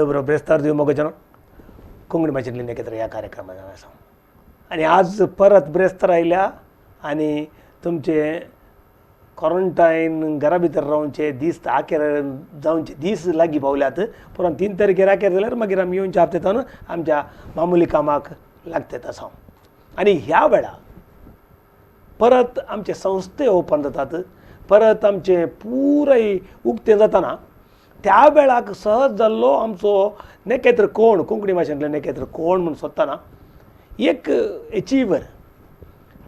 देव बरो ब्रेस्तार दिव मोगोचो कोंकणी भाशेंतली नेकेत्र ह्या कार्यक्रमात आसा आनी आज परत ब्रेस्तार आयल्या आनी तुमचे क्वॉरंटायन घरा भितर रावचे दीस आखेर जावचे दीस लागीं पावल्यात. पुरान 3 तारखेर आखेर जाल्यार मागीर आमी येवच्या हप्त्यांत आमच्या मामुली कामाक लागतात आसा. आनी ह्या वेळार परत आमचे संस्थे ओपन जातात, परत आमचे पुराय उक्तें जाताना त्या वेळाक सहज जाल्लो आमचो नेकेत्र कोण, कोंकणी भाशेंतले नेकेत्र कोण म्हूण सोदतना एक एचिवर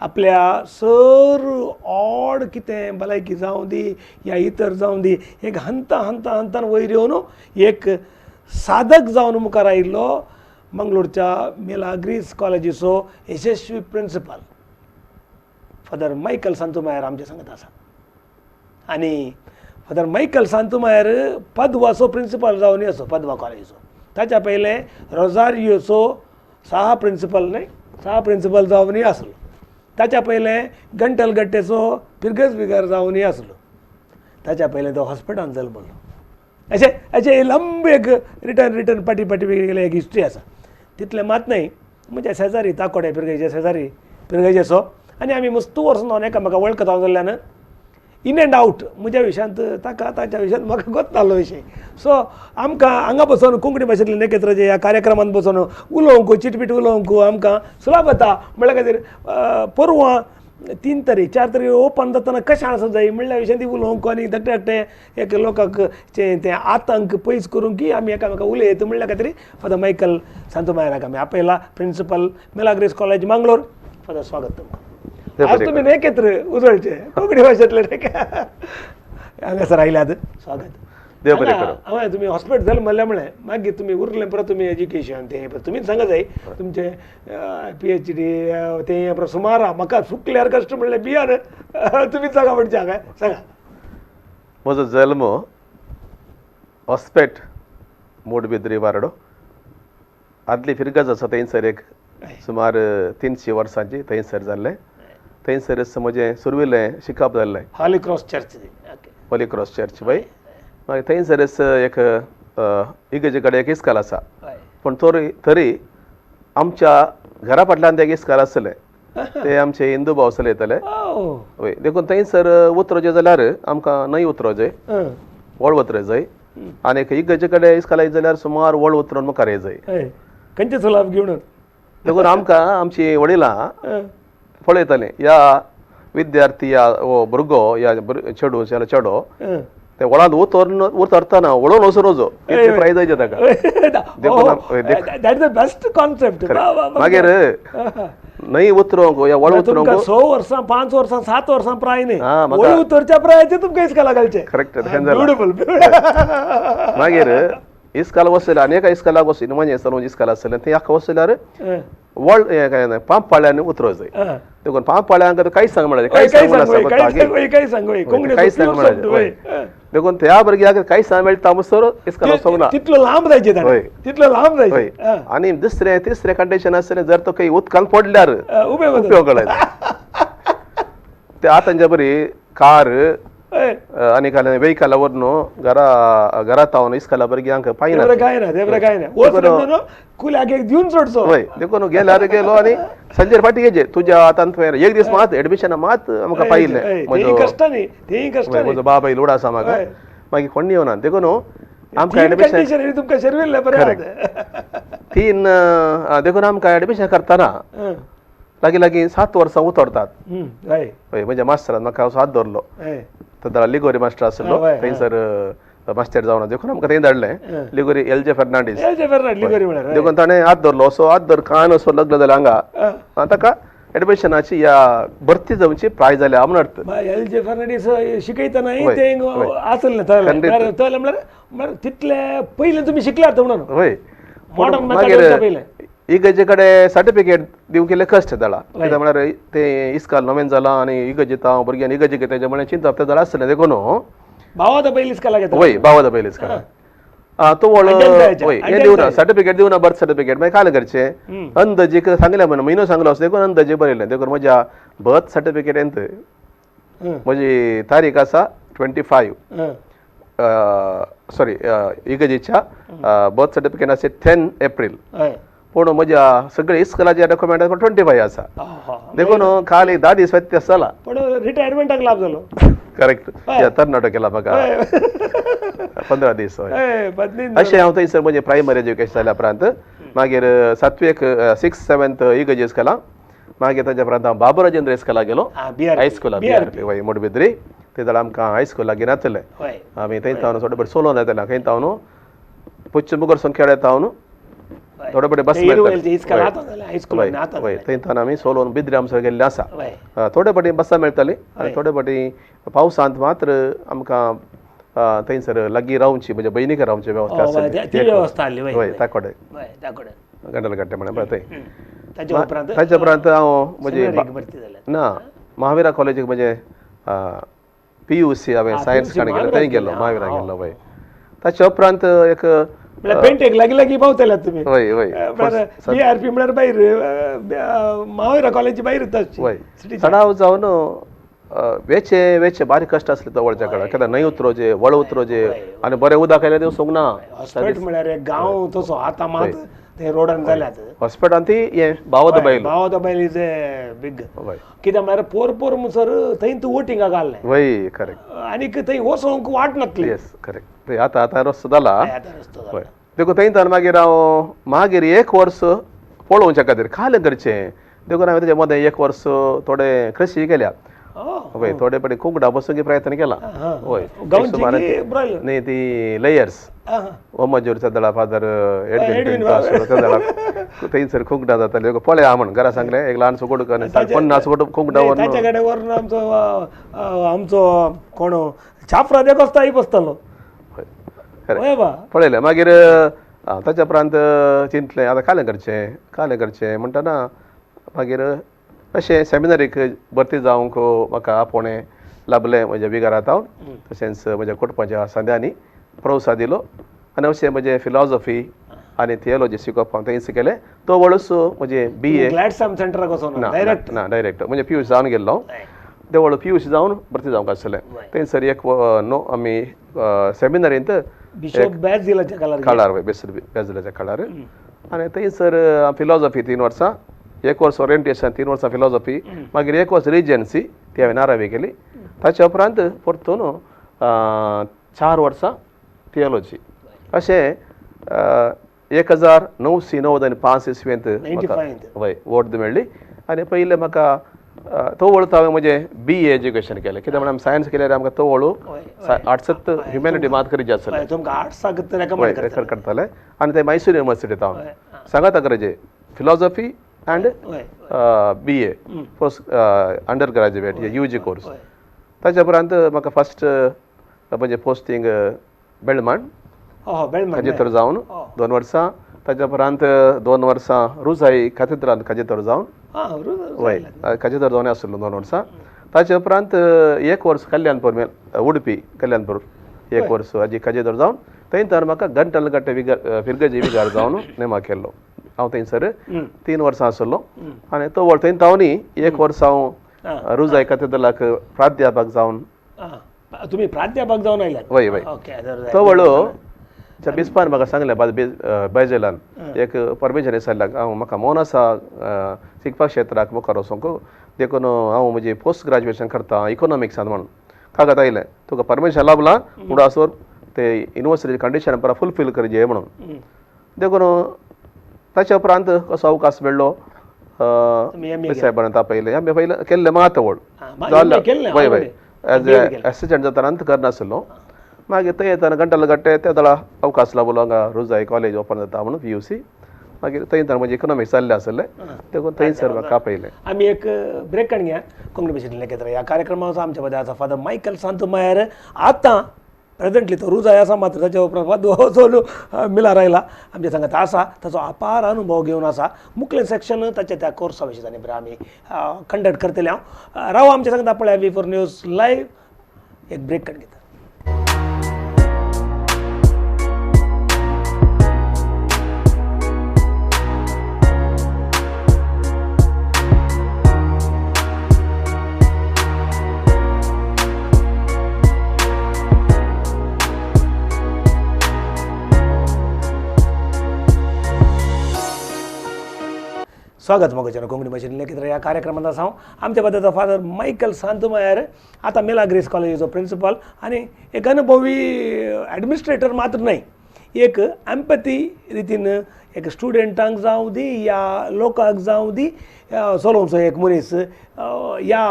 आपल्या सर ऑड कितें भलायकी जावं दी या इतर जावं दी एक हंता हंता हंतान वयर येवन एक साधक जावन मुखार आयिल्लो मंगलोरच्या मिलाग्रीस कॉलेजीचो यशस्वी प्रिंसिपल फादर मायकल सांतुमायर आमचे सांगत आसा. आनी फादर मायकल सांतुमायर पदवाचो प्रिंसिपल जावन असो पदवा कॉलेजीचो, ताच्या पयलें रोजारियोचो सहा प्रिंसिपल न्हय सहा प्रिंसिपल जावनूय आसलो, ताच्या पयलें गंटलगट्टेचो फिरगज बिगर जावनूय आसलो, ताच्या पयलें तो हॉस्पिटलान जल्मलो. अशें अशें लंब एक रिटर्न रिटर्न पाटी पाटी गेले एक हिस्ट्री आसा. तितलें मात न्हय, म्हज्या शेजारी ताकोडे पिरगेचे शेजारी पिरगेचेचो आनी आमी मस्तू वर्सां जावन एकामेका वळखता जाल्ल्यान इन एंड आवट म्हज्या विशयांत ताका, ताच्या विशयांत म्हाका गोत्तालो विशय. सो आमकां हांगा बसून कोंकणी भाशेंतले नेकेत्राचे ह्या कार्यक्रमांत बसून उलोवंक चिटपीट उलोवंक आमकां सुलाभ जाता. म्हणल्या खातीर परवां 3 तारीख 4 तारीख ओपन जातना कशें आसा जाय म्हणल्या विशयांत उलोवंक आनी धाकटे धाकटे एक लोकांक तें आतंक पयस करूंक की आमी एकामेका उलयत म्हणल्या खातीर फादर मायकल सांतुमायराक आमी आपयला, principal Milagres college Mangalore. Father स्वागत तुमकां. आज तुमी नेकेत्र उजळचे कोंकणी भाशेंतले हांगासर आयल्यात, स्वागत. हय, तुमी हॉस्पिटल जल्मले म्हळें, मागीर तुमी उरलें परत तुमी एज्युकेशन तें तुमीच सांगा जाय तुमचें PhD तें परत सुमार म्हाका चुकल्यार कश्ट म्हणलें बियान तुमीच सांगा म्हणचे हांगा सांगा. म्हजो जल्म हॉस्पेट मोडबिद्री वारडो, आदली फिरगज आसा थंयसर एक सुमार 300 वर्सांची थंयसर जाल्लें. थंयसरच म्हजें सुरवेलें शिकप जाल्लें Holy Cross church, Holy Cross church पळय. मागीर थंयसरच एक इगर्जे कडेन एक इस्काल आसा, पूण तरी आमच्या घरा फाटल्यान एक इस्काल आसलें, ते आमचे हिंदू भाव चलयताले. हय, देखून थंयसर उतरोचें जाल्यार आमकां न्हंय उतरोचें, व्हड उतरो जाय, आनी इगर्जे कडेन इस्काल जाल्यार सुमार व्हड उतरून मुखार येजाय. खंयचे सुलाभ घेवन देखून आमकां आमची वडिलां पळयतालीं, ह्या विद्यार्थी ह्या हो भुरगो ह्या चेडू चेडो ते व्हडांत उतरून उतरतना व्हडून वचून वचो इतली प्रायज जायचे ताका. That is the best concept. मागीर न्हंय उतरूंक ह्या व्हड उतरूंक 6 वर्सां 5 वर्सां 7 वर्सां प्राय न्ही, व्हड उतरच्या प्रायाचे तुमकां इस्काला घालचें. करेक्ट. मागीर इस्काल वसयलें आनी एका इस्कालाक वचून म्हणजे इस्काल आसलें थंय आख्खा वसयल्यार व्हड हें काय ना पांपाळ्यांनी उतरो जाय. देखून पांपाळ्यांक कांयच सांग म्हणलें, कांयच सांग म्हणलें. देखून त्या भुरग्याक कांयच सांग मेळटा म्हणसर इस्काल वचोंक ना, तितलो लांब जायचें, तितलो लांब जायचें. आनी दुसरें तिसरें कंडिशन आसलें, जर तो खंय उदकान पडल्यार उपयोग ते आतांच्या बरी कार आनी काल वेहिकला व्हरून घरा घरात हांव इस्काला भुरग्यांक पायना. हय, देखून गेल्यार गेलो आनी संजेर फाटी येजे तुज्या हातान तुवें एक दीस मात एडमिशना मात आमकां पायिल्लें. म्हजो बाबा लोड आसा म्हाका, मागीर कोण येवना. देखून आमकां एडमिशन 3 देखून आमकां एडमिशन करतना लागीं लागीं 7 वर्सां उतरतात. हय, म्हज्या मास्टरान म्हाका हात धरलो, तर लिगोरी मास्टर आसलो थंयसर मास्टर जावन, देखून आमकां थंय धाडलें लिगोरी एल जे फेर्नांडीस. देखून ताणें हात धरलो, असो हात धर कान असो लग्न जालें हांगा ताका एडमिशनाची या भरती जावची प्राय जाल्या म्हण अर्थ. एल जे फेर्नांडीस शिकयतना तें आसलें म्हळ्यार तितले पयलें तुमी शिकल्यात म्हणून. हय, मागीर इगर्जे कडेन सर्टिफिकेट दिवंक इल्लें कश्ट जाला, कित्याक म्हळ्यार तें इस्काल नवें जालां आनी इगर्जेंत हांव भुरग्यांनी इगर्जे घेता म्हणलें चिंतप तें जालां आसलें. देखून भावा पयलीं इस्काला घेता. वय, भावा पयलीं इस्काला तो व्हड वय हें दिवना सर्टिफिकेट दिवना, बर्थ सर्टिफिकेट मागीर काल करचें अंदाजीक सांगलें म्हणून म्हयनो सांगलो असो, देखून अंदाजे बरयलें. देखून म्हज्या बर्थ सर्टिफिकेटींत म्हजी तारीख आसा 25 सॉरी इगर्जेच्या बर्थ सर्टिफिकेट आसा 10 एप्रील, पूण म्हज्या सगळे इस्कुलाचे डॉक्युमेंट 25 आसा. देखून खाली 10 दीस व्यत्यास जाला, पूण रिटायरमेंटाक लाभ जालो. करेक्ट, तरणाटो केला म्हाका 15 दीस. अशें हांव थंयसर म्हजें प्रायमरी एज्युकेशन जाल्या उपरांत मागीर 7वेक 6 7th इगर्जे इस्कुलां, मागीर ताच्या उपरांत हांव बाबू राजेंद्र इस्कुलाक गेलो, हायस्कुलाक बीआरपी वय मोडबिद्री. ते जाल्यार आमकां हायस्कूल लागीं नासलें, आमी थंय तावन थोडे बरे सोलोन येताले, खंय तावन पुच्छ मुगर संख्याळे तावन थोडे बरे बस मेळटाले, थंय तावन आमी सोलोन बिद्री आमसर गेल्ले आसा. थोडे फाटी बसां मेळटाली आनी थोडे फाटी पावसांत मात्र आमकां थंयसर लागीं रावची म्हणजे भयणीक रावची वेवस्था आसली. हय, ताकोडे गंडलगट्टे म्हणल्यार थंय. ताच्या उपरांत हांव म्हजे ना महावीरा कॉलेजीक म्हजें PUC हांवें सायन्स काडून गेलो, थंय गेलो, महावीरा गेलो. वय, ताच्या उपरांत एक पेंटेक लागीं लागीं पावतले तुमी. वय वय, बीआरपी म्हळ्यार भायर महावीरा कॉलेजी भायर. वय, चडाव जावन वेचे वेचे बारीक कश्ट आसले तवळच्या काळार, केन्ना न्हंय उतरोवचे, वळ उतरोवचे आनी बरें उदक आयल्यार वचूंक ना. हॉस्पिटल म्हळ्यार एक गांव तसो आतां मात ते रोडान जाल्यात हॉस्पिटलान ती हें बावद बायल, बावद बायल is a big. कित्याक म्हळ्यार पोर पोर म्हणसर थंय तूं वोटिंगाक घाललें. वय, करेक्ट. आनीक थंय वचोंक वाट नासली. येस, करेक्ट. आतां आतां रस्तो जाला. हय, देखून थंय तान मागीर हांव मागीर 1 वर्स पळोवच्या खातीर खालें करचें, देखून हांवें तेच्या मदें 1 वर्स थोडें कृशी केल्या. हय, थोडे पडे कुंकडां बसूंक प्रयत्न केला. हय, न्ही ती लेयर्स ओमजूरच्या दळा फादर एडविन त्या थंयसर कुंकडां जाताली, पळया म्हण घरा सांगलें एक ल्हानसो कुडको 50 कुंकडां व्हरून ताच्या कडेन व्हरून आमचो आमचो कोण छापरा देकोस्ताय बसतालो. पळयलें मागीर ताच्या उपरांत चिंतलें आतां कालें करचें, कालें करचें म्हणटना मागीर अशें सेमिनारीक भरती जावंक म्हाका आपोवणें लाभलें म्हज्या विगारांत हांव, तशेंच म्हज्या कुटुंबाच्या सांद्यांनी प्रोत्साह दिलो आनी अशें म्हजें फिलॉजॉफी आनी थियोलॉजी शिकोवप हांव थंयच केलें. तो वळूच म्हजें BA ग्लॅडसम सेंटराक वचोन डायरेक्ट ना डायरेक्ट म्हणजे PUC जावन गेल्लो, देवळ PUC जावन भरती जावंक आसलें. थंयसर एक नो आमी सेमिनारींत काळार वय बेजिलाच्या काळार, आनी थंयसर फिलॉजॉफी 3 वर्सां, 1 वर्स ओरिएंटेशन, 3 वर्सां फिलॉजॉफी, मागीर 1 वर्स रिजन्सी ती हांवें नारावी केली. ताच्या उपरांत परतून 4 वर्सां थियोलॉजी. अशें 1995 इस्वेंत वय वोट मेळ्ळी आनी पयलें म्हाका तवळ हांवें म्हजें BA education केलें. कित्याक म्हणल्यार आमी सायन्स केल्यार आमकां तवळ आर्ट्सत ह्युमॅनिटी मात करीत आसलें, रेकमेंड करताले. आनी ते मैसूर युनिवर्सिटींत हांव सांगाता करचे philosophy and BA post undergraduate UG course. ताच्या उपरांत म्हाका फर्स्ट म्हजें पोस्टींग बेळमाण खाजेतर जावन 2 वर्सां, ताच्या उपरांत 2 वर्सां रुजाई खातेत्रांत खाजेतर जावन, वय खाजेतर जावन आसलो 2 वर्सां. ताच्या उपरांत 1 वर्स कल्याणपूर उडपी कल्याणपूर 1 वर्स हाजी खाजेतर जावन थंय तर म्हाका गंटलगट्टे विगार फिरगजी विगार जावन नेमा केल्लो. हांव थंयसर 3 वर्सां आसलो आनी तो थंय तावनी 1 वर्स हांव रुजाई कथेदलाक प्राध्यापक जावन. तुमी प्राध्यापक जावन आयल्यात? वय वय. तवळ बिस्पान म्हाका सांगलें बैजेलान एक परमिशन विचारल्याक हांव म्हाका मोन आसा शिकपाक क्षेत्राक मुखार वचोंक, देखून हांव म्हजी पोस्ट ग्रॅज्युएशन करता इकोनॉमिक्सान म्हणून कागद आयलें. तुका परमिशन लाभलां म्हणून ते युनिवर्सिटी कंडिशन परत फुलफील करचे म्हणून. देखून ताच्या उपरांत कसो अवकाश मेळ्ळो साहेबान तापयलें आमी पयलें केल्लें मात व्हड वय वय एज ए एसिस्टंट जाताना अंत करनासलो. मागीर थंय येतना गंटलगट्टे त्या दळा अवकाश लाभलो हांगा रुजाई कॉलेज ओपन जाता म्हणून PUC. मागीर थंय तर म्हजें इकोनॉमिक्स जाल्लें आसलें देखून थंयसर म्हाका आपयलें. आमी एक ब्रेक काडून घ्या. कोंकणी भाशेंतल्यान घेतला ह्या कार्यक्रमाचो आमच्या मदें आसा फादर मायकल सांतमायर. आतां प्रेझेंटली तो रुजाय आसा, मात्र ताच्या उपरांत चलू मिलार आयला आमच्या सांगात आसा, ताचो अपार अनुभव घेवन आसा. मुखलें सेक्शन ताच्या त्या कोर्सा विशीं आनी आमी कंडक्ट करतले. हांव राव आमच्या सांगात पळया V4 news live. एक ब्रेक काडून घेता. स्वागत मोगाच्यान कोंकणी भाशेन लेखित ह्या कार्यक्रमांत आसा हांव आमच्या पद्दत फादर मायकल सांतमायर, आतां मिलाग्रीस कॉलेजीचो प्रिंसिपल आनी एक अनुभवी एडमिनिस्ट्रेटर मात्र न्हय, एक एम्पथी रितीन एक स्टुडंटांक जावं दी या लोकांक जावं दी चलोवचो एक मनीस. ह्या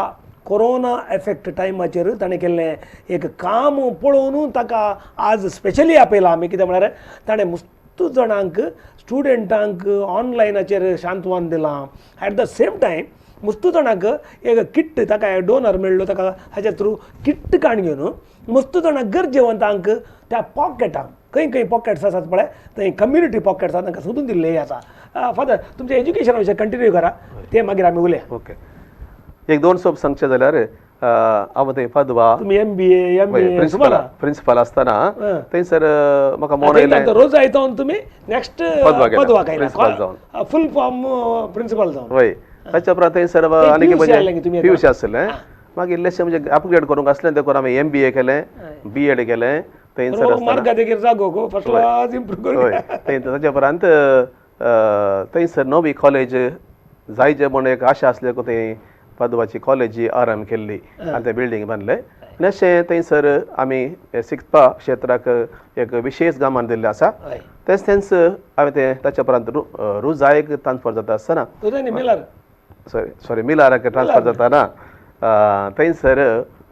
कोरोना एफेक्ट टायमाचेर ताणें केल्लें एक काम पळोवन ताका आज स्पेशली आपयला आमी. कितें म्हळ्यार ताणें मस्त जाणांक स्टुडंटांक ऑनलायनाचेर शांतवान दिलां, एट the same time मस्त जाणांक एक किट्ट ताका डोनर मेळ्ळो, ताका हाच्या थ्रू किट्ट काण घेवन मस्त जाणांक गरजेवंतांक त्या पॉकेटांक खंय खंय पॉकेट्स आसात पळय थंय कम्युनिटी पॉकेट्स आसा तांकां सोदून दिल्ले आसा. फादर तुमचें एज्युकेशना विशय कंटिन्यू करा, तें मागीर आमी उलया. ओके, एक दोन सोप सांगचें जाल्यार हांव थंय पदवा तुमी MBA principal principal आसतना थंयसर म्हाका मोन आयलें रोज आयता तुमी नेक्स्ट पदवा प्रिंसिपल जावन फूल फॉर्म प्रिंसिपल जावन. वय, ताच्या उपरांत थंयसर आनीक म्हणजे पीयूसी आसलें, मागीर इल्लेशें म्हणजे अपग्रेड करूंक आसलें देखून आमी MBA केलें, BEd केलें थंयसर. हय, ताच्या उपरांत थंयसर नवी कॉलेज जायचे म्हूण एक आशा आसली थंय पदवाची कॉलेजी आरंभ केल्ली आनी तें बिल्डींग बांदलें आनी अशें थंयसर आमी शिकपा क्षेत्राक एक विशेश गमन दिल्लें आसा. तेंच तेंच हांवें तें ताच्या उपरांत रुजायक ट्रान्सफर जाता आसतना, सॉरी मिलाराक ट्रान्सफर जाताना थंयसर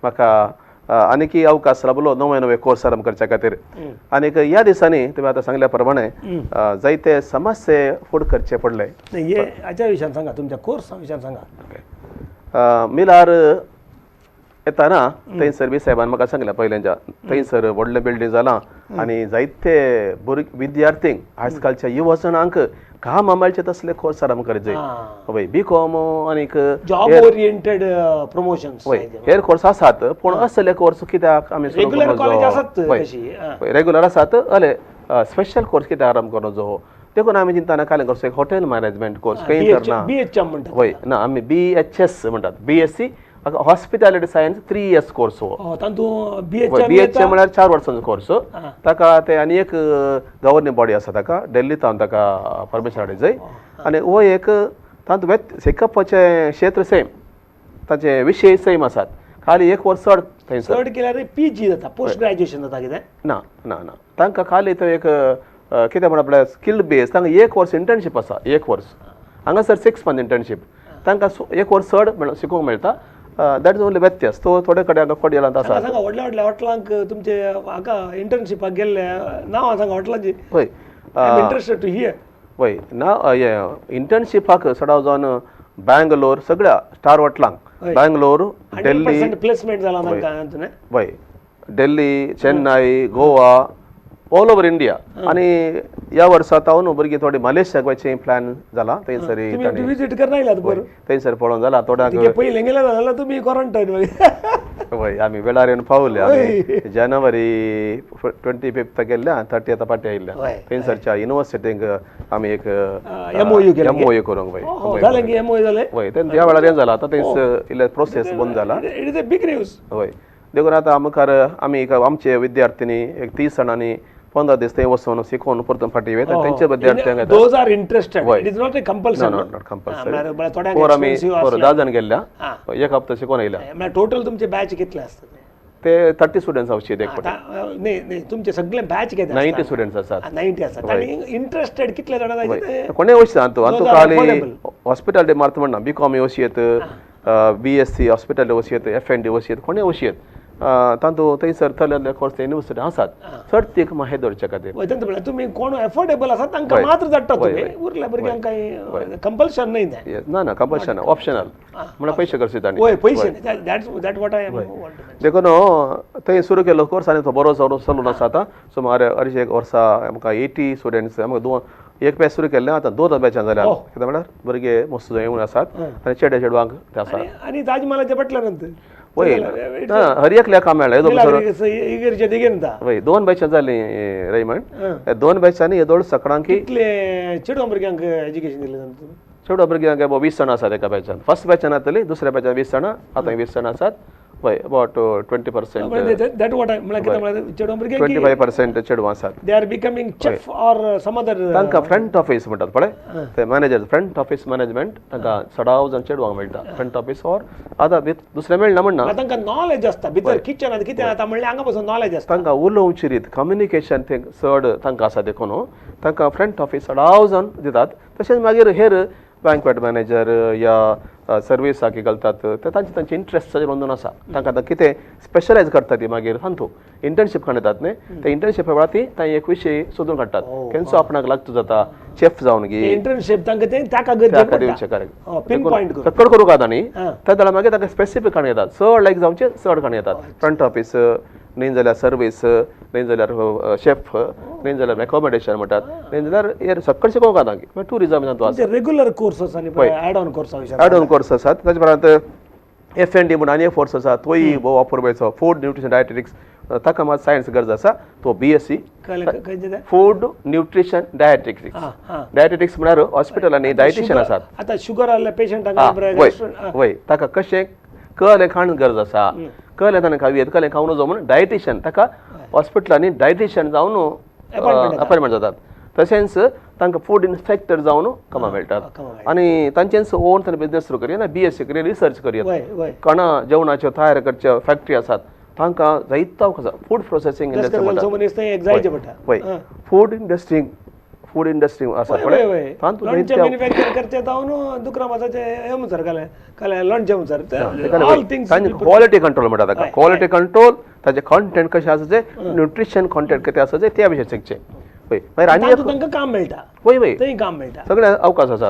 म्हाका आनीकय अवकाश लाबलो नवे नवे कोर्स आरंभ करच्या खातीर. आनीक ह्या दिसांनी तुमी आतां सांगल्या प्रमाणे जायते समस्ये फुड करचे पडले. हाच्या विशयान सांगा, तुमच्या कोर्सा विशयान सांगा. मिलार येताना थंयसर बी साहेबान म्हाका सांगलें पयल्यांच्या थंयसर व्हडलें बिल्डींग जालां आनी जायते भुरगे विद्यार्थींक आजकालच्या युवजणांक कामां मेळचे तसले कोर्स आरंभ करचे जाय. हय, BCom आनीक जॉब ओरिएंटेड प्रमोशन्स हय हेर कोर्स आसात, पूण असले कोर्स कित्याक आमी रेगुलर कॉलेज आसात रेगुलर आसात अले स्पेशल कोर्स कित्याक आरंभ करूंक जावो. देखून आमी चिंतना कालें कोर्स एक हॉटेल मॅनेजमेंट कोर्स खंय करना. BHM म्हणटात. हय ना, आमी BHS म्हणटात, BSc hospitality science 3 years course हो. तातूंत BHM म्हळ्यार 4 वर्सांचो कोर्स. ताका ते आनी एक गव्हर्निंग बॉडी आसा ताका दिल्ली तावन ताका परमिशन हाडूंक जाय आनी हो एक तातूंत शिकपाचें क्षेत्र सेम, ताचे विशय सेम आसात, खाली एक वर्स चड थंयसर चड केल्यार PG जाता, पोस्ट ग्रॅज्युएशन जाता कितें ना ना ना, तांकां खाली थंय एक कितें म्हणटा आपल्या स्किल बेस तांकां 1 वर्स इंटर्नशीप आसा, 1 वर्स हांगासर 6 मंथ इंटर्नशीप, तांकां 1 वर्स चड शिकूंक मेळटा. That is only व्यत्यास. तो थोडे कडेन हांगा कोडियलांत आसा. सांगा व्हडल्या व्हडल्या हॉटेलांक तुमचे हांगा इंटर्नशिपाक गेल्ले नांवां सांगा हॉटेलांची. हय, इंट्रस्टेड टू here. हय ना, इंटर्नशिपाक सदां जावन बँगलोर सगळ्या स्टार हॉटेलांक, बँगलोर, दिल्ली प्लेसमेंट जाला तांकां. हय, Delhi, Chennai, Goa, all over India. आनी ह्या वर्सा तावन भुरगीं थोडी मलेशियाक वचचें प्लॅन जाला थंयसर विजीट करना आयल्यात बरें थंयसर पळोवन जाला थोड्यांक पयलें गेले जाल्यार तुमी क्वॉरंटायन. हय, आमी वेळार येवन पावले. आमी जानेवारी 25 गेल्ल्या, 30 फाटीं आयिल्ल्या. थंयसरच्या युनिवर्सिटींक आमी एक MOU करूंक जाय. हय, ह्या वेळार हें जाला आतां थंयसर इल्लें प्रोसेस बंद जाला. It is a big news. हय, देखून आतां मुखार आमी आमचे विद्यार्थ्यांनी एक 30 जाणांनी 15 दीस थंय वचून शिकोवन परतून फाटीं वयता तेंचे विद्यार्थ्यांक. Those are interested, it is not a compulsion. Not compulsory. पोर आमी 10 जाण गेल्ल्या, एक हप्तो शिकोवन आयल्या. टोटल तुमचे बॅच कितले आसता ते? 30 स्टुडंट्स आवशी एक फावटी. न्ही न्ही, तुमचे सगळे बॅच कितें 90 स्टुडंट्स आसात. 90 आसात आनी इंट्रस्टेड कितले जाणां जाय? कोणें वचना तूं आनी तुका खाली हॉस्पिटॅलिटी मारता म्हणना, BCom वचयेत, BSc hospitality वचयेत, FND वचयेत, कोणें वचयेत तातूंत थंयसर थरलेले कोर्स युनिवर्सिटी आसात चड तीक मागीर दवरचे खातीर. तुमी कोण एफोर्डेबल आसा तांकां मात्र धाडटा तुमी, उरल्या भुरग्यांक कांय कंपल्शन न्हय तें. ना ना, कंपल्शन ना, ऑप्शनल म्हणल्यार पयशे खर्च तांणी. हय, पयशे that what I देखून थंय सुरू केल्लो कोर्स आनी तो बरो चलून आसा आतां. सुमार 2.5 वर्सां आमकां 80 स्टुडंट्स, आमकां एक बॅच सुरू केल्लें, आतां 2 बॅचां जाल्या. कितें म्हळ्यार भुरगे मस्त येवन आसात आनी चेडे चेडवांक ते आसात. आनी ताजमहालाच्या फाटल्यान वय हर एकल्याक काम मेळ्ळें. वय 2 बॅचां जालीं रेमंड, 2 बॅचांनी येदोळ सकडांकी चेडवा भुरग्यांक एज्युकेशन दिलें. चेडवा भुरग्यांक 20 जाणां आसात एका बॅचान. फर्स्ट बॅचान जातली, दुसऱ्या बॅचान 20 जाणां, आतां 20 जाणां आसात. हय, अबावट 20%. That what म्हळ्यार कितें म्हळ्यार चेडवां भुरगीं 25% चेडवां आसात. They are becoming chef or some other. तांकां फ्रंट ऑफिस म्हणटात पळय, ते मॅनेजर, फ्रंट ऑफिस मॅनेजमेंट तांकां चडाव जावन चेडवांक मेळटा. फ्रंट ऑफिस ऑर आतां दुसरें मेळना म्हणना, तांकां नॉलेज आसता भितर किचन आतां कितें जाता म्हणल्यार हांगा पसून नॉलेज आसता. तांकां उलोवची रीत, कम्युनिकेशन तें चड तांकां आसा, देखून तांकां फ्रंट ऑफिस चडाव जावन दितात. तशेंच मागीर हेर बँकवेट मॅनेजर या सर्विसाक घालतात, ते तांचे तांचे इंट्रस्ट बांदून आसा. तांकां आतां कितें स्पेशलायज करता ती मागीर तांतू इंटर्नशीप काडटात न्ही, ते इंटर्नशीप वेळार ती तांणी एक विशय सोदून काडटात केन्ना आपणाक लागतो जाता शेफ जावन गी इंटर्नशीप तांकां ते ताका गरजेक दिवचें. करेक्ट, पिन पॉयंट सक्कड करूंक जाता न्ही, त्या जाल्यार मागीर ताका स्पेसिफीक काडून येतात. चड लायक जावचे चड काडून येतात. फ्रंट ऑफिस न्ही जाल्यार सर्वीस, न्ही जाल्यार शेफ, न्ही जाल्यार एकोमोडेशन म्हणटात, न्ही जाल्यार हेर सक्कड शिकोवंक जाता. टुरिजम आसा, रेगुलर कोर्स आसा, एड ऑन कोर्स आसा, एड ऑन कोर्स आसात. ताचे उपरांत एफ एन डी म्हणून आनी एक कोर्स आसा, तोय भोव वापरपाचो, फूड न्युट्रिशन डायटेटिक्स. ताका मात सायन्स गरज आसा, तो B S C food nutrition dietetics. Dietetics म्हळ्यार हॉस्पिटलांनी डायटिशियन आसात. आतां शुगर आसल्या पेशंटांक वय ताका कशें कलें खाण गरज आसा, कलें ताणें खावयेत, कलें खावूं नजो म्हणून डायटिशियन ताका हॉस्पिटलांनी डायटिशियन जावन अपॉयंटमेंट जातात. तशेंच तांकां फूड इन्स्पेक्टर जावन कामां मेळटात आनी तांचेच ओन ताणें बिजनेस सुरू करी ना, बी एस सी करी, रिसर्च करी. कणा जेवणाच्यो तयार करच्यो फॅक्टरी आसात, तांकां जायतो अवकाश आसा. फूड प्रोसेसींग इंडस्ट्री म्हणटात, वय फूड इंडस्ट्री, फूड इंडस्ट्री आसा पळय, तातूंत क्वॉलिटी कंट्रोल म्हणटा ताका. क्वॉलिटी कंट्रोल, ताचे कॉन्टेंट कशें आसा तें, न्युट्रिशन कॉन्टेंट कितें आसा तें त्या विशय शिकचें. वय मागीर आनी तांकां काम मेळटा, वय वय थंय काम मेळटा, सगळे अवकाश आसा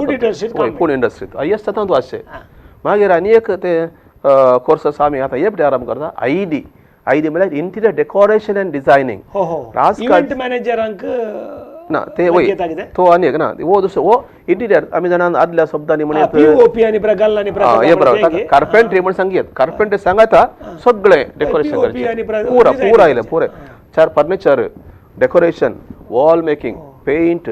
फूड इंडस्ट्रींत हायस्ट तातूंत आसचें. मागीर आनी एक ते कोर्स आसा आमी आतां एफ डी आराम करता, I D. I D म्हळ्यार interior decoration and designing. Event मॅनेजरांक ना ते वय तो आनी एक ना वो दुसरो वो इंटिरियर आमी जाणा आदल्या शब्दांनी म्हणयत कार्पेंट्री म्हण सांगयत. कार्पेंट्री सांगाता सगळें डेकोरेशन करचें, पुरा पुरा आयलें पुरें, चार furniture, decoration, wall making, paint,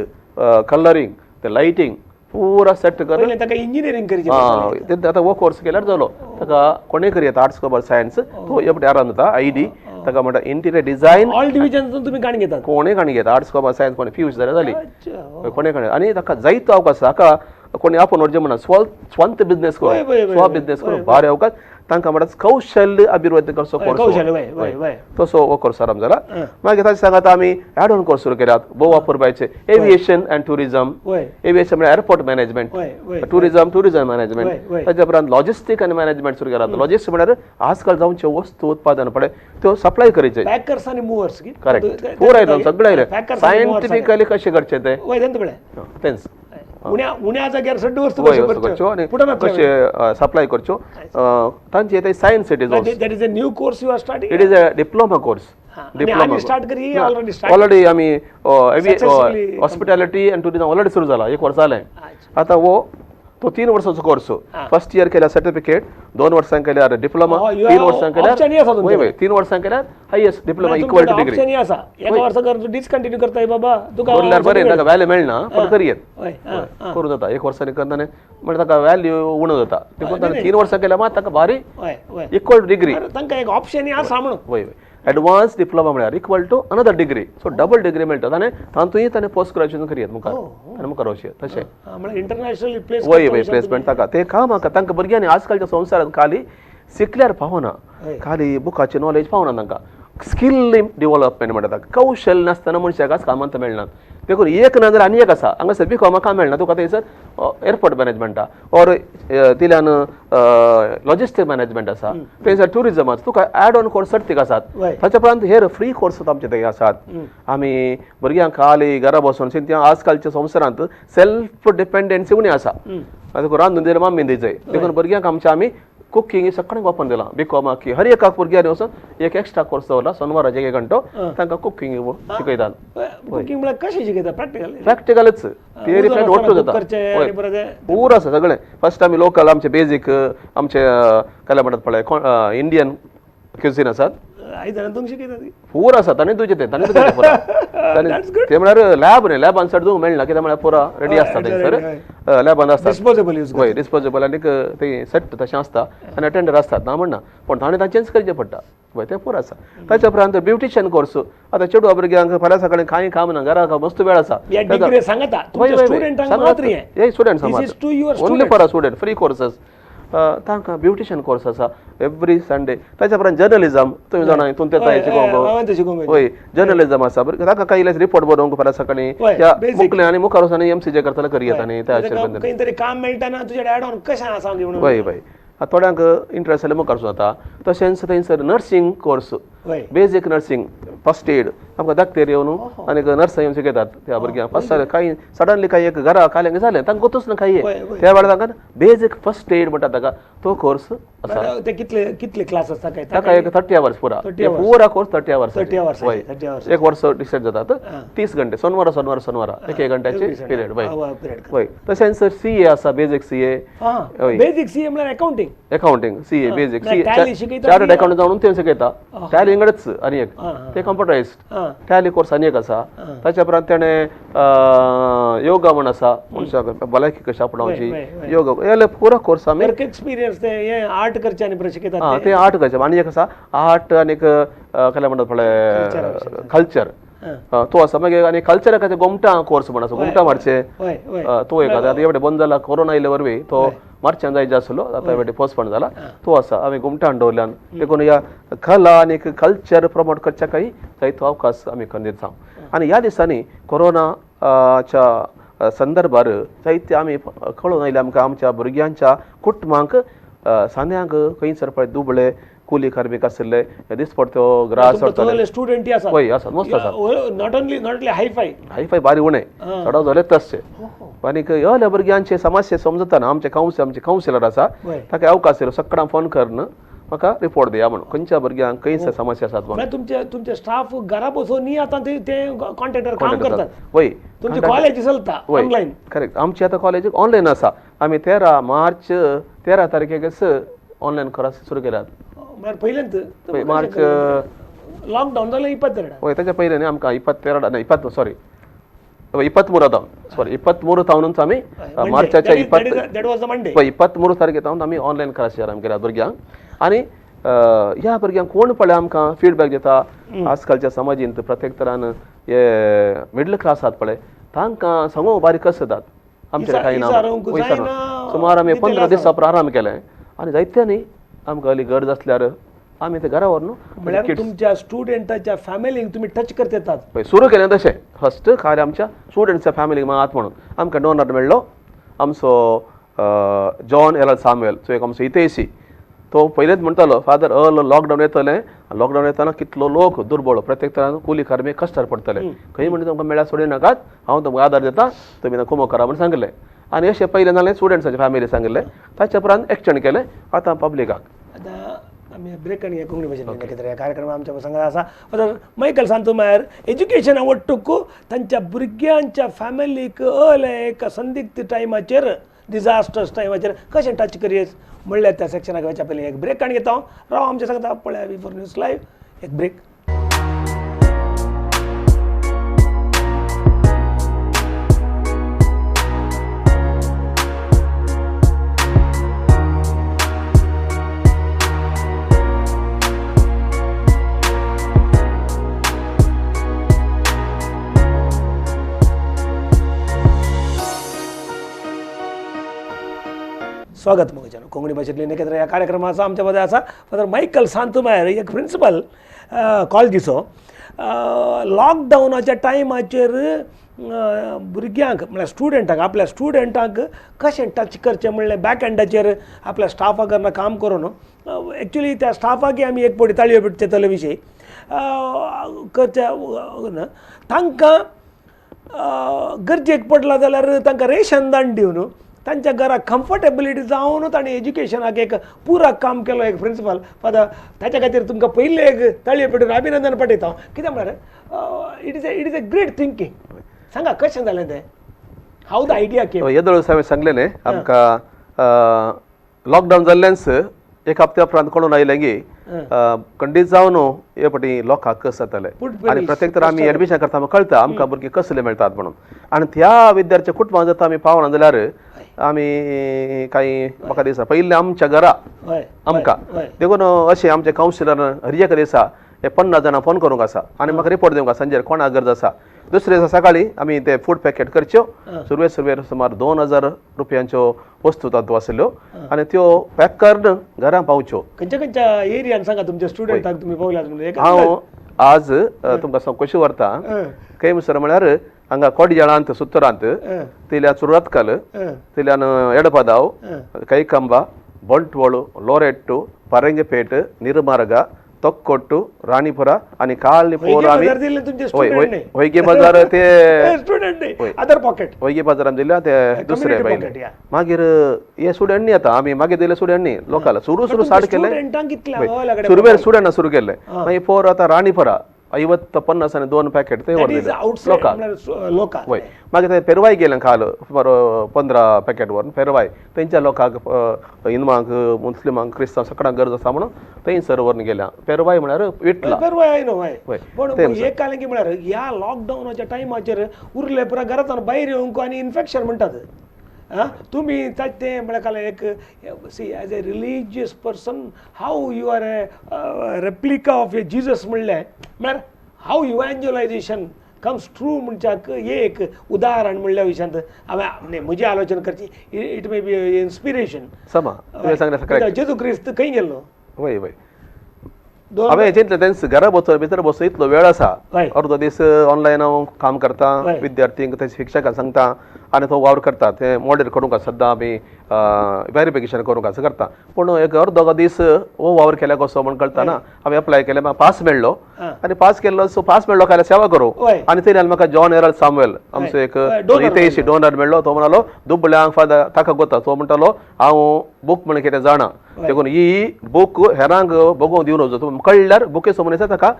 colouring, ते लायटींग पुरा सेट कर. ताका इंजिनियरींग करचें आतां हो कोर्स केल्यार जालो, ताका कोणूय करयेता, आर्ट्स कॉमर्स सायन्स, तो एफ आराम जाता. I D ताका म्हणटा इंटिरियर डिझायन. ऑल डिविजन तुमी काणी घेतात, कोणूय काणी घेता, आर्ट्स कॉमर्स सायन्स कोणी पी यू सी जाल्यार जाली, कोणूय काणी. आनी ताका जायतो अवकाश, ताका कोणी आपोवन व्हरचें म्हणा, स्वंत बिजनेस करूं, स्व बिजनेस करूं भारी अवकाश. तांकां म्हणटात कौशल्य अभिवृद्धी करचो कोर्स, तसो हो कोर्स आराम जाला. मागीर ताचे सांगात आमी एड ऑन कोर्स सुरू केल्यात भोव वापरपाचे, एविएशन एंड टुरिजम. एविएशन म्हळ्यार airport management, tourism tourism management. ताच्या उपरांत लॉजिस्टीक आनी मॅनेजमेंट सुरू केलात. लॉजिस्टीक म्हळ्यार आजकाल जावचे वस्तू उत्पादन पळय त्यो सप्लाय करचे, पॅकर्स आनी मुवर्स. करेक्ट, पूरा आयलो सगळें आयलें, सायंटिफिकली कशें करचें तें तेंच उण्या जाग्यार सड्ड वस्तू करच्यो आनी कशें सप्लाय करच्यो तांचे ते science. It is that is a new course you are starting, it is a diploma course. Diploma start curry already, already आमी हॉस्पिटॅलिटी आनी टुरिजम ऑलरेडी सुरू जाला, एक वर्स जालें आतां. हो तो 3 वर्सांचो कोर्स, फर्स्ट इयर केल्यार सर्टिफिकेट, 2 वर्सां केल्यार डिप्लोमा, 3 वर्सां केल्यार वय वय 3 वर्सां केल्यार highest diploma equal to degree. एका वर्सा कर डिसकंटिन्यू करताय बाबा तुका उरल्यार बरें, ताका व्हॅल्यू मेळना पण करयेत करूं जाता. एक वर्सांनी करतना म्हणल्यार ताका व्हॅल्यू उणो जाता, देखून ताका 3 वर्सां केल्यार मात ताका भारी इक्वल टू डिग्री, तांकां एक ऑप्शन आसा म्हणून. वय वय एडवान्स डिप्लोमा म्हळ्यार equal to another degree, so double degree मेळटा. ताणें तातूंय ताणें पोस्ट ग्रॅज्युएशन करयेत मुखार, ताणें मुखार वचये तशें इंटरनॅशनल वय वय प्लेसमेंट ताका तें काम आसा. तांकां भुरग्यांनी आजकालच्या संवसारांत खाली शिकल्यार पावना, खाली बुकाची नॉलेज पावना, तांकां स्कील डिवलपमेंट म्हणटा. कौशल्य नासतना मनशाक आज कामांत मेळना, देखून एक ना जाल्यार आनी एक आसा. हांगासर बी कॉमाक काम मेळना तुका, थंयसर एअरपोर्ट मॅनेजमेंट ऑर तिल्यान लॉजिस्टीक मॅनेजमेंट आसा, थंयसर टुरिजम आसा, तुका एड ऑन कोर्स सर्तीक आसात. ताच्या उपरांत हेर फ्री कोर्स आमचे थंय आसात. आमी भुरग्यांक खाली घरा बसून आजकालच्या संवसारांत सेल्फ डिपेंडन्सी उणी आसा, आतां रांदून दिल्यार मम्मीन दिवचें, देखून भुरग्यांक आमच्या आमी कुकींग सगळ्यांक वापरून दिलां. बी कॉमाक हर एका भुरग्यांनी वचून एक एक्स्ट्रा कोर्स दवरला, सोनवाराचे एक घंटो तांकां कुकींग शिकयतात. कुकींग म्हळ्यार कशें शिकयता? प्रॅक्टिकल, प्रॅक्टिकलच, थियरी ओट्टू जाता पूरा आसा सगळें. फर्स्ट आमी लोकल आमचे बेजीक आमचे काय म्हणटात पळय इंडियन क्युझीन आसात, आयदनां तुमकां शिकयतात पूरा आसा ताणें तुजें तें ताणें तुजें पुरा. ते म्हळ्यार लॅब न्ही, लॅबान चड दिवंक मेळना कित्याक म्हळ्यार पुरा रेडी आसता थंयसर, लॅबान आसता डिस्पोजेबल यूज. हय डिस्पोजेबल आनीक ते सेट तशें आसता आनी अटेंडर आसतात ना म्हणना, पूण ताणें तांचेंच करचें पडटा. हय तें पुरो आसा. ताच्या उपरांत ब्युटिशियन कोर्स, आतां चेडवा भुरग्यांक फाल्यां सकाळीं कांय काम ना, घरा मस्त वेळ आसा. Student only for a student free courses, तांकां ब्युटिशियन कोर्स आसा एवरी संडे. ताच्या उपरांत जर्नलिजम, तुमी जाणा हितून तें शिकोवंक. हय जर्नलिजम आसा, तांकां कांय इल्लें रिपोर्ट बरोवंक फाल्यां सकाळीं मुखलें आनी मुखार वचून एमसीजे करतले करी येता न्ही त्या तरी काम मेळटा ना तुजें एड ऑन कशें आसा. हय हय थोड्यांक इंट्रस्ट जाल्यार मुखार वचूं जाता. तशेंच थंयसर nursing course, basic nursing, first aid, आमकां दाक्तेर येवन आनीक नर्सां येवन शिकयतात त्या भुरग्यांक. फर्स्ट कांय सडनली कांय एक घरा कालें जालें तांकां गोतूच ना कांय, त्या वेळार तांकां बेजीक फर्स्ट एड म्हणटा ताका तो कोर्स आसा. ते कितले कितले क्लास आसता काय ताका? एक 30 आवर्स पुरा, पुरा कोर्स 30 आवर्स. हय एक वर्स डिसायड जातात, 30 घंटे, सोनवारा सोनवारा सोनवारा एक एक घंट्याचे पिरियड. हय हय. तशेंच सी ए आसा, basic C A. Basic C A म्हळ्यार accounting, accounting C A basic C A chartered accountant जावन ते शिकयता. टॅली इंगडच आनी एक ते कंप्युटरायज्ड टॅली कोर्स आनी एक आसा. ताच्या उपरांत तेणें योगा म्हण आसा, मनशाक भलायकी कशी आपणावची योगा, हे पुरो कोर्स आमी एक्सपिरियन्स ते आर्ट करचे आनी शिकयतात. ते आर्ट करचे आनी एक आसा आर्ट आनी एक कसलें म्हणटात पळय कल्चर, तो आसा. मागीर आनी कल्चरा खातीर गोमटा कोर्स म्हण आसा, गोमटा मारचे तो एक आतां एवढे बंद जाला कोरोना आयिल्ले वरवीं, तो मार्चान जायचे आसलो आतां एवढे पोस्टपोन जाला, तो आसा आमी गोमटान दवरल्यान. देखून ह्या कला आनी कल्चर प्रमोट करच्या काही जायतो अवकाश आमी करून दिता. आनी ह्या दिसांनी कोरोनाच्या संदर्भार जायते आमी कळून आयले आमकां आमच्या भुरग्यांच्या कुटुंबांक सांद्यांक खंयसर पळय दुबळे कुली कार्मीक आशिल्ले दिसपडतो ग्रास स्टुडंट आसा. हय आसा, मस्त आसा. Not only not only hi fi, hi fi बारी उणें चडाव जाले तशें. आनीक ह्या भुरग्यांचे समस्या समजतना आमचे कावन्सिल, आमचे कावन्सिलर आसा ताका अवकाश दिलो सकाळ फोन करून म्हाका रिपोर्ट दिया म्हणून खंयच्या भुरग्यांक खंयच्या समस्या आसात म्हणून. तुमचे तुमचे स्टाफ घरा बसून आतां ते कॉन्ट्रॅक्टर काम करतात. हय तुमची कॉलेज चलता ऑनलायन. करेक्ट, आमची आतां कॉलेज ऑनलायन आसा. आमी 13 मार्च 13 तारखेकच ऑनलायन क्लास सुरू केल्यात. पयलेंच मार्च लॉकडावन जालें 22. हय ताच्या पयलें न्ही आमकां 22 न्ही 20 सॉरी 23 तावन सॉरी 23 तावनूच आमी मार्चाच्या 23 तारखे तावन आमी ऑनलायन क्लास आरंभ केल्यात भुरग्यांक. आनी ह्या भुरग्यांक कोण पळय आमकां फिडबॅक दिता आजकालच्या समाजींत प्रत्येक तरान हे मिडल क्लास आसात पळय तांकां सांगूंक बारीक कस जातात आमचे कांय ना. सुमार आमी 15 दिसां प्रारंभ केलें आनी जायते न्ही आमकां हली गरज आसल्यार आमी ते घरा व्हरून म्हळ्यार तुमच्या स्टुडंटाच्या फॅमिलीक तुमी टच करतात. पळय सुरू केलें तशें फर्स्ट खाली आमच्या स्टुडंट्सच्या फॅमिलीक मात म्हणून आमकां डोनर मेळ्ळो आमचो जॉन एल सामुएल, तो एक आमचो हितेशी, तो पयलेंच म्हणटालो फादर अर्ल लॉकडावन येतलें, लॉकडावन येतना कितलो लोक दुर्बळ प्रत्येक तरान कुली कार्मीक कश्टार पडटले, खंय म्हणटा तुमकां मेळ्ळ्यार सोडी नाकात, हांव तुमकां आदार दिता, तुमी कुमो करा म्हूण सांगलें. आनी अशें पयलें जालें स्टुडंट्साच्या फॅमिली सांगिल्लें, ताच्या उपरांत एक्सटेंड केलें आतां पब्लिकाक. आतां आमी ब्रेक आनी कोंकणी भाशेन कितें कार्यक्रम आमच्या सांगत आसा. फादर मायकल सांतोमायर एज्युकेशना वट्टूक तांच्या भुरग्यांच्या फॅमिलीक अले एक संदिग्ध टायमाचेर डिजास्टर्स टायमाचेर कशें टच करयेत म्हणल्यार त्या सेक्शनाक वचच्या पयलीं एक ब्रेक आनी घेता हांव. राव आमच्या सांगता पळया V4 news live एक ब्रेक. स्वागत मोगेच्यान कोंकणी भाशेंतली नखेत्र ह्या कार्यक्रमाचो आमच्या मदें आसा फादर मायकल सांतोमायर एक प्रिंसिपल कॉलेजीचो. लॉकडावनाच्या टायमाचेर भुरग्यांक म्हळ्यार स्टुडंटांक आपल्या स्टुडंटांक कशें टच करचें म्हणलें बॅक एंडाचेर आपल्या स्टाफा कडन काम करून एक्चुली त्या स्टाफाकय आमी एक फावटी ताळयो पेटचे तले विशय करचे तांकां गरजेक पडला जाल्यार तांकां रेशन दान दिवन तांच्या घराक कम्फर्टेबिलिटी जावन ताणें एज्युकेशनाक एक पुरक काम केलो एक प्रिंसिपल फादर. ताच्या खातीर तुमकां पयलें एक ताळयो पेटून अभिनंदन पाठयता हांव. कित्याक म्हळ्यार it is a great thinking. सांगा कशें जालें तें, how the idea केम? येदोळ हांवें सांगलें न्ही आमकां लॉकडावन जाल्ल्यानच एक हप्त्या उपरांत कळून आयलें की खंडीत जावन हे पटी लोकांक कस जातले आनी प्रत्येक तर आमी एडमिशन करता कळटा आमकां भुरगीं कसले मेळटात म्हणून. आनी त्या विद्यार्थ्या कुटुंबां जर आमी पावना जाल्यार आमी कांय म्हाका दिसता पयलीं आमच्या घरा आमकां देखून अशें आमचे कावन्सिलर हर एका दिसा हे 50 जाणां फोन करूंक आसा आनी म्हाका रिपोर्ट दिवंक आसा सांजेर कोणाक गरज आसा. दुसरे दिसा सकाळीं आमी ते फूड पॅकेट करच्यो सुरवे सुरवेर सुमार 2000 रुपयांच्यो वस्तू तातूंत आसल्यो आनी त्यो पॅक करून घरां पावच्यो. खंयच्या खंयच्या एरियान सांगा तुमच्या स्टुडंटाक तुमी पावल्यात? हांव आज तुमकां चवकशी व्हरता खंय म्हणसर म्हळ्यार हांगा कोडयाळांत सुत्तरांत थंयल्यान सुरतकल थंयल्यान एडपदाव कैकंबा बंटवळ लोरेट्टू परंगपेट निर्मार्गा ತೊಕ್ಕೊಟ್ಟು ರಾಣಿಪುರ आणि काल पोर आमी वैगे बाजार ते अदर पॉकेट वैगे बाजारान दिल्या ते दुसरे पयले मागीर हे स्टुडंट न्ही आतां आमी मागीर दिले स्टुडंट न्ही लोकल सुरू सुरू स्टार्ट केले सुरवेर स्टुडंट सुरू केले मागीर पोर आतां राणीपुरा 50 50 आनी 2 पॅकेट ते व्हर दिले लोकांक. वय मागीर ते पेरवाय गेले काल सुमार 15 पॅकेट व्हरून पेरवाय तेंच्या लोकांक हिंदवांक मुस्लिमांक क्रिस्तांव सगळ्यांक गरज आसा म्हणून थंयसर व्हरून गेल्या. पेरवाय म्हळ्यार विटला पेरवाय आयनो हय. पूण एक कालें की म्हळ्यार ह्या लॉकडावनाच्या टायमाचेर उरले पुरा घरांत भायर येवंक आनी इन्फेक्शन म्हणटात. तुमी तें म्हळ्यार काल एक see as a religious person how you are a replica of a Jesus म्हणलें म्हळ्यार हाव इव्हँजलायझेशन कम्स ट्रू म्हणच्याक एक उदाहरण म्हणल्या विशयांत हांवें म्हजी आलोचना करची it may be inspiration. समा जेजू क्रिस्त खंय गेल्लो? वय वय हांवें चिंतलें तेंच घरा बसून भितर बसून इतलो वेळ आसा अर्दो दीस ऑनलायन हांव काम करता विद्यार्थींक ते शिक्षकांक सांगता आनी तो वावर करता ते मॉडेल करूंक सद्दां आमी वेरिफिकेशन करूंक आसा करता. पूण एक अर्दो दीस हो वावर केल्या कसो म्हण कळटा ना. हांवें अप्लाय केलें म्हाका पास मेळ्ळो आनी पास केल्लो सो पास मेळ्ळो काय सेवा करूं आनी थंय म्हाका जॉन हेरल्ड सामुएल आमचो एक हितेशी डोनर मेळ्ळो. तो म्हणालो दुबळ्यांक फादर ताका गोता तो म्हणटालो हांव बूक म्हण कितें जाणा देखून ही बूक हेरांक बगोवंक दिवन वचो कळ्ळ्यार बुकेचो मनीस ताका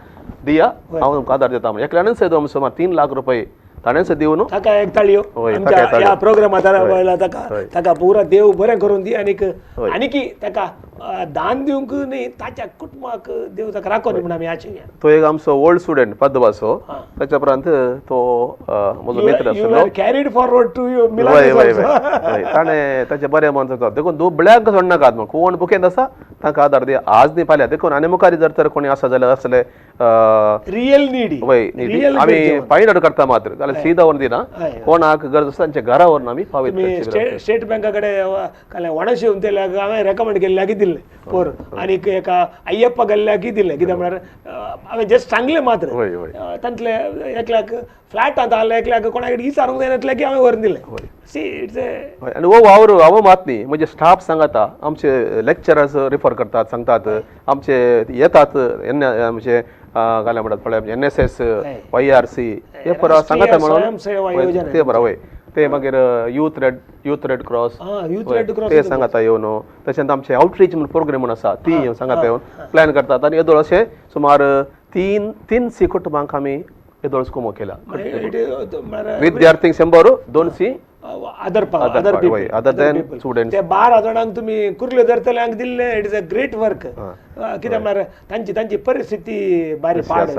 दिया हांव तुमकां आदार दिता म्हणून एकल्यानूच दिवन सुमार 3 लाख रुपये ताणेंच दिवन ताका एक ताळयो ह्या प्रोग्रामा ताका ताका पुरा देव बरें करून दी आनीक आनीकी ताका दान दिवंक न्ही ताच्या कुटुंबाक देव ताका राखोन म्हूण आमी आशेया. तो एक आमचो ओल्ड स्टुडंट पद्दवाचो ताच्या उपरांत तो म्हजो मित्र आसलो कॅरीड फॉरवर्ड टू you. वय वय वय ताणें ताचें बरें मन जाता देखून दुबळ्यांक सोडनाकात म्हण कोण बुकेंत आसा तांकां आदार दी आज न्ही फाल्यां. देखून आनी मुखार जर तर कोणी आसा जाल्यार असले रियल नीड वय आमी फायंड आवट करता मात्र जाल्यार सीधा व्हरून दिना कोणाक गरज आसा तांच्या घरा व्हरून आमी पावयता. स्टेट बँका कडेन काल वणशी उंतेल्याक हांवें रेकमेंड केल्ल्याक दिल्लें पोर आनीक एका अय्यप्पा गेल्ल्याकय दिल्लें. कित्याक म्हळ्यार हांवें जस्ट सांगलें मात्र तांतले एकल्याक फ्लॅटांत आहले एकल्याक कोणाक विचारूंक जायना की हांवें व्हरून दिलें. सी it's a आनी हो वावर हांव मात न्ही म्हणजे स्टाफ सांगता आमचे लेक्चरर्स रिफर करतात सांगतात आमचे येतात आमचे घाल्या म्हणटात पळय NSS YRC हे पुरा सांगता म्हणून ते बरो वय ते मागीर यूथ रेड क्रॉस ते सांगता येवन तशेंच आमचे आउटरीच म्हण प्रोग्राम म्हण आसा ती येवन सांगता येवन प्लॅन करतात. आनी येदोळ अशें सुमार 300 कुटुंबांक आमी येदोळ कुमो केला. विद्यार्थींक 100 200 अदर अदर दॅन स्टुडंट्स ते 12 जाणांक तुमी कुर्ल्यो धरतल्यांक दिल्लें. It is a great work. कित्याक म्हळ्यार तांची तांची परिस्थिती बारी पाड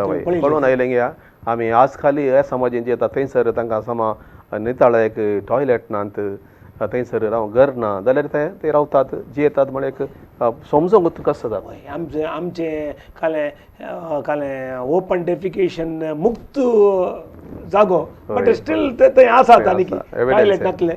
कळून आयलें गे आमी आज खाली ह्या समाजीन जे येता थंयसर तांकां समा नितळ एक टॉयलेट नात थंयसर राव घर ना जाल्यार ते ते रावतात जियेतात म्हळ्यार एक समजूंक कशें जाता. आमचें आमचें कालें कालें ओपन डेफिकेशन मुक्त जागो बट स्टील ते थंय आसात आनी टॉयलेट नासले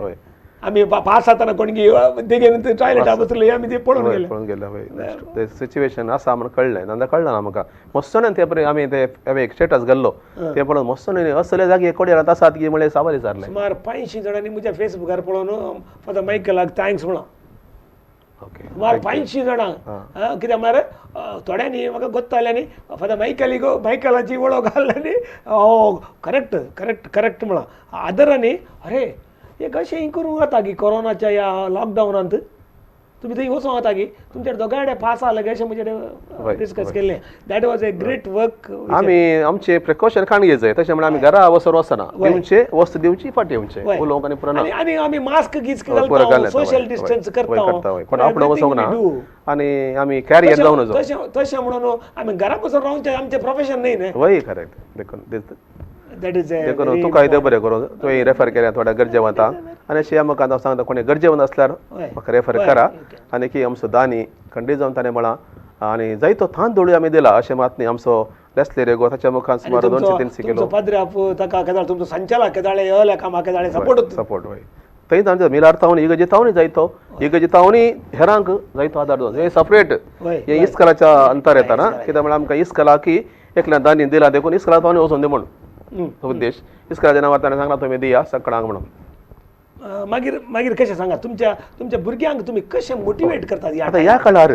आमी पास जातना कोणगी देगेन टॉयलेटा बसले आमी ते पळोवन गेले पळोवन गेले हय ते सिच्युएशन आसा म्हण कळ्ळें नाजाल्यार कळ्ळें ना आमकां. मस्तोण्यान ते पळय आमी ते हांवें एक स्टेटस घाल्लो ते पळोवन मस्तोण्यान असले जागे कोडयारांत आसात की म्हळ्यार साबार विचारलें. सुमार 500 जाणांनी म्हज्या फेसबुकार पळोवन फादर मायकलाक thanks म्हणलां. सुमार 500 जाणांक कित्याक म्हळ्यार थोड्यांनी म्हाका गोत्ताल्यांनी फादर मायकली मायकलाची वळख घाल्ल्यांनी हो करेक्ट करेक्ट करेक्ट म्हळां आदरांनी. अरे एक अशें करूंक जाता की कोरोनाच्या ह्या लॉकडावनांत तुमी थंय वचों वता की तुमच्या दोगांय पास आहा अशें म्हजे डिस्कस केल्लें. That was a great work. आमी आमचे प्रिकॉशन काण घेत जाय, तशें म्हळ्यार आमी घरा वसर वचना, दिवचे वस्तू दिवची फाटी येवचे उलोवंक आनी पुरो ना. आनी आमी मास्क गीस्क घालता, सोशल डिस्टन्स करता, कोण आपणो वचोंक ना आनी आमी कॅरियर जावन तशें तशें म्हणून आमी घरा बसून रावचें आमचें प्रोफेशन न्ही न्हय. वय करेक्ट. देखून देखून तुका देव बरें करूं, तुवें रेफर केल्या थोड्या गरजेवंतांक आनी अशें आमकां हांव सांगता कोणी गरजेवंत आसल्यार म्हाका रेफर करा. आनी की आमचो दानी खंडीत जावन ताणें म्हळां आनी जायतो तांदूळ आमी दिला अशें मात न्ही. आमचो लेस्ली रेगो ताच्या मुखार सुमार 200-300 किलो ताका केदाळ तुमचो संचालक केदाळे कामाक केदाळे सपोर्ट सपोर्ट वय थंय तांचो मिलार तावन इगर्जे तावनी जायतो इगर्जे तावनी हेरांक जायतो आदार दिवन हे सपरेट हे इस्कलाच्या अंतर येता ना, कित्याक म्हळ्यार आमकां इस्कला की एकल्या दानी दिला देखून इस्कला तावनी वचोन दी म्हूण उद्देश इस्कलाच्या नांवार ताणें सांगला तुमी दिया सकळांक म्हणून. मागीर मागीर कशें सांगा तुमच्या तुमच्या भुरग्यांक तुमी कशें मोटिवेट करतात? आतां ह्या काळार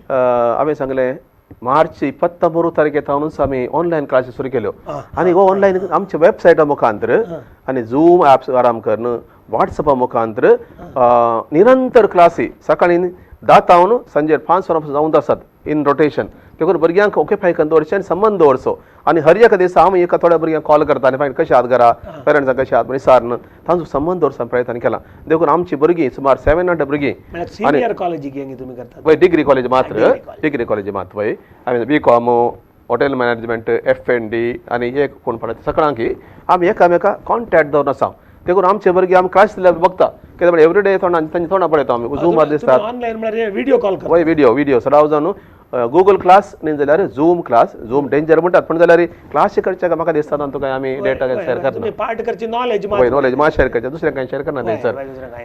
हांवें सांगलें मार्च 29 तारखे थावनूच आमी ऑनलायन क्लासी सुरू केल्यो आनी हो ऑनलायन आमच्या वेबसायटा मुखांतर आनी झूम ऍप्स आराम करून वॉट्सएपा मुखांतर निरंतर क्लासी सकाळी 10 तावन संजे 5 वरां जावन आसात इन रोटेशन. देखून भुरग्यांक ओक्युपाय करून दवरचें आनी संबंद दवरचो. आनी हर एका दिसा आमी एका थोड्या भुरग्यांक कॉल करता आनी फायन कशें आहात घरा पेरंट्सां कशें आहात विचारून तांचो संबंद दवरचो प्रयत्न केला. देखून आमची भुरगीं सुमार 700 भुरगीं सिनियर कॉलेजीक तुमी करतात वय डिग्री कॉलेज मात्र डिग्री कॉलेज मात्र वय आमी B com hotel management F&D आनी एक कोण पळयता सगळ्यांक आमी एकामेका कॉन्टॅक्ट दवरून आसा. देखून आमचे भुरगीं आमी क्लास दिल्यार बघता कित्याक म्हळ्यार एवरी डे तोंडां तांची तोंडां पळयता आमी झूमार दिसतात ऑनलायन म्हळ्यार व्हिडियो कॉल वय व्हिडियो व्हिडियो सदां जावन गुगल क्लास न्ही जाल्यार झूम क्लास झूम डेंजर म्हणटात पूण जाल्यार क्लास करचे म्हाका दिसता तांतूं कांय आमी डेटा शेअर करना पार्ट करची नॉलेज वय नॉलेज मात शेअर करचें दुसरें कांय शेअर करना थंयसर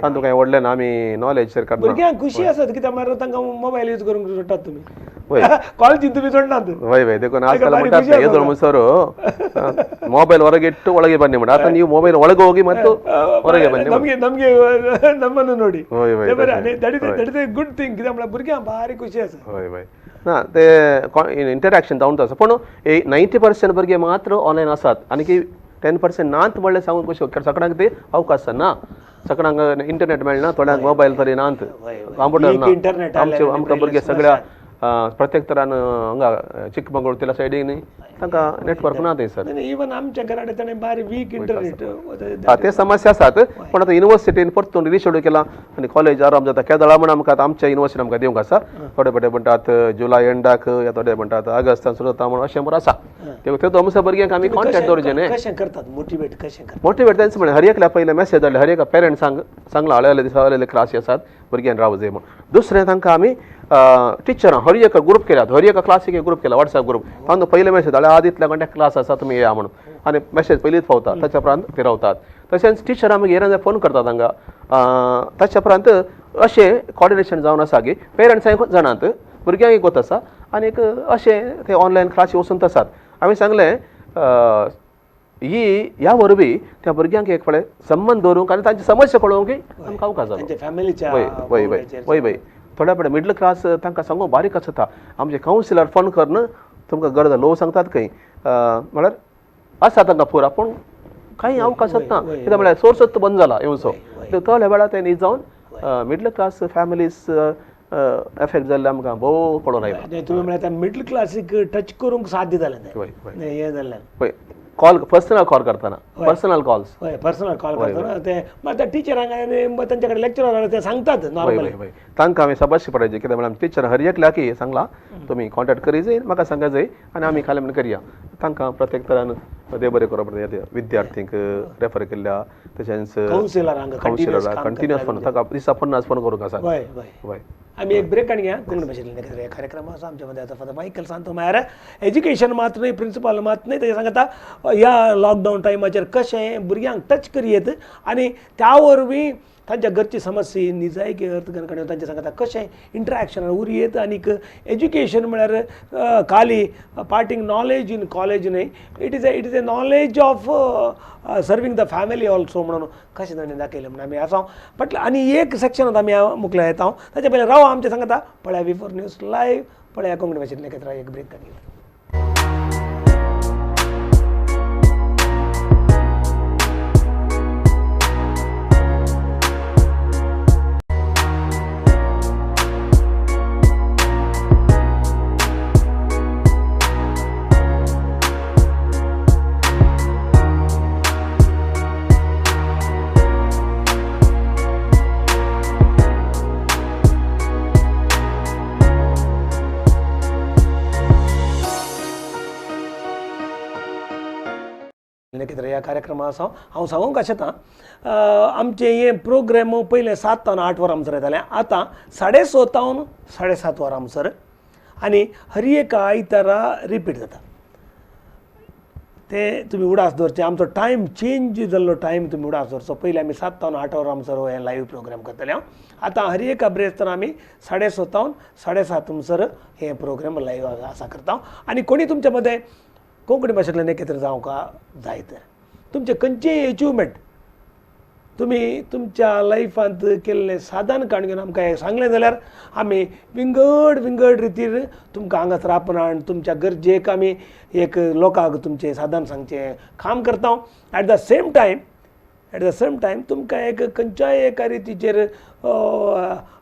तांतूं कांय व्हडलें ना आमी नॉलेज शेअर करना. भुरग्यांक खुशी आसत कित्याक म्हळ्यार तांकां मोबायल यूज करूंक सोडटात तुमी वय कॉलेजीन तुमी सोडनात वय वय. देखून आजकाल म्हणटात येदोळ म्हणसर ಮೊಬೈಲ್ ಹೊರಗೆ ಇಟ್ಟು ಒಳಗೆ ಬನ್ನಿ ಮಾಡಿ ಆತ ನೀವು ಮೊಬೈಲ್ ಒಳಗೆ ಹೋಗಿ ಮತ್ತು ಹೊರಗೆ ಬನ್ನಿ ನಮಗೆ ನಮಗೆ ನಮ್ಮನ್ನು ನೋಡಿ ಗುಡ್ ಥಿಂಗ್ ನಮ್ಮ ಭುರಗ್ಯಾಂक ಭಾರಿ ಖುಷಿ ಆಸ. वय वय ना ते इंटरॅक्शन जावन आसा पूण 90% भुरगे मात्र ऑनलायन आसात आनी की 10% नात म्हणलें सांगूंक कशें सगळ्यांक ते अवकाश ना, सगळ्यांक इंटरनेट मेळना, थोड्यांक मोबायल तरी नात कॉम्प्युटर ना. आमचे आमकां भुरगे सगळ्या प्रत्येक तरान हांगा चिकमंगळूर त्या सायडीन तांकां नेटवर्क ना थंयसर. इवन आमच्या घरा कडेन बारी वीक इंटरनेट ते समस्या आसात. पूण आतां युनिवर्सिटीन परतून रिशेड्यूल केला आनी कॉलेज आराम जाता. केदळा म्हण आमकां आमच्या युनिवर्सिटी आमकां दिवंक आसा थोडे थोडे म्हणटात जुलय एंडाक या थोडे म्हणटात ऑगस्टान सुरू जाता म्हणून अशें बरें आसा. ते आमच्या भुरग्यांक आमी कॉन्टॅक्ट दवरचें न्ही. कशें करतात मोटिवेट कशें करतात? मोटिवेट तेंच म्हणलें हर एकल्या पयलें मॅसेज धाडले हर एका पेरंट्सांक सांगलां हळ्ळे दिसा हळ्ळे क्लासी आसात भुरग्यांक रावूं जाय म्हूण. दुसरें तांकां आमी टिचरां हर एका ग्रुप केल्यात हर एका क्लासीक एक ग्रुप केला वॉट्सएप ग्रुप तांकां पयलें मॅसेज धाडल्या आज इतल्या घंट्या क्लास आसा तुमी येया म्हणून आनी मॅसेज पयलींच पावता ताच्या उपरांत ते रावतात. तशेंच टिचरां मागीर येना फोन करतात तांकां. ताच्या उपरांत अशें कॉर्डिनेशन जावन आसा की पेरंट्सांक जाणात भुरग्यांक वत आसा आनी अशें ते ऑनलायन क्लासी वचून आसात. हांवें सांगलें ही ह्या वरवीं त्या भुरग्यांक एक पळय संबंद दवरूंक आनी तांची समस्या पळोवंक आमकां अवकाश जालो. वय वय वय वय वय थोड्या पळय मिडल क्लास तांकां सांगू बारीक आसता. आमचे कावन्सिलर फोन करून तुमकां गरज लोक सांगतात खंय म्हळ्यार आसा तांकां पुरा पूण कांय अवकाश ना कित्याक म्हळ्यार सोर्सच बंद जाला येवचो थोड्या वेळार ते न्ही जावन मिडल क्लास फॅमिलीज एफेक्ट जाल्ले आमकां भोव पडून आयला. तुमी म्हळ्यार मिडल क्लासीक टच करूंक साध्य जालें हें जालें. वय कॉल पर्सनल कॉल करताना पर्सनल कॉल्स हय पर्सनल कॉल करतना ते मागीर त्या टिचरांक आनी तांचे कडेन लेक्चरांक ते सांगतात नॉर्मली. वय तांकां हांवें शाबाशी पडायची कित्याक म्हळ्यार टिचर हर एकल्याक सांगलां तुमी कॉन्टेक्ट करी जाय म्हाका सांगा जाय आनी आमी खाली म्हणून करया. तांकां प्रत्येक तरान देव बरें करप विद्यार्थींक रेफर केल्ल्या तशेंच कावन्सिलरांक कंटिन्युअस फोन तांकां दिसा 50 फोन करूंक आसा. वय वय वय आमी एक ब्रेक आनी घ्या कोंकणी भाशेंतल्यान कार्यक्रम आसा आमच्या मध्ये आतां फादर मायकल सांतो म्हळ्यार एज्युकेशन मात न्हय प्रिंसिपल मात न्हय तेजें सांगता ह्या लॉकडावन टायमाचेर कशें भुरग्यांक टच करयेत आनी त्या वरवीं तांच्या घरची समस्या निजायकी अर्थ करून तांचे सांगता कशें इंट्रॅक्शन उरयेत आनीक एज्युकेशन म्हळ्यार खाली पार्टींग नॉलेज इन कॉलेज न्हय it is a knowledge of serving the family also म्हणून कशें ताणें दाखयलें म्हणून आमी आसा पटलें. आनी एक सेक्शन आमी मुखल्या येता ताच्या पयलीं राव आमचें सांगता पळया V4 news live पळया कोंकणी भाशेंतलें एकत्र एक ब्रेक काडया. नेकेत्र ह्या कार्यक्रमा आसा. हांव सांगूंक आशेतां आमचें हें प्रोग्राम पयलें 7 तावन 8 वरां म्हणसर येतालें, आतां 6:30 तावन 7:30 वरां म्हणसर आनी हर एका आयतारा रिपीट जाता. ते तुमी उडास दवरचें, आमचो टायम चेंज जाल्लो टायम तुमी उडास दवरचो. पयलीं आमी 7 तावन 8 वरां म्हणसर हें लायव्ह प्रोग्राम करताले हांव, आतां हर एका ब्रेस्तार आमी 6:30 तावन 7:30 म्हणसर हें प्रोग्राम लायव्ह आसा करता. आनी कोणी तुमच्या मदें कोंकणी भाशेंतल्यान एकत्र जावंक जाय तर तुमचें खंयचेय एचिवमेंट तुमी तुमच्या लायफांत केल्लें साधन काण घेवन आमकां हें सांगलें जाल्यार आमी विंगड विंगड रितीर तुमकां हांगासर आपणान तुमच्या गरजेक आमी एक लोकांक तुमचें साधन सांगचें काम करता. At the same time तुमकां एक खंयच्याय एका रितीचेर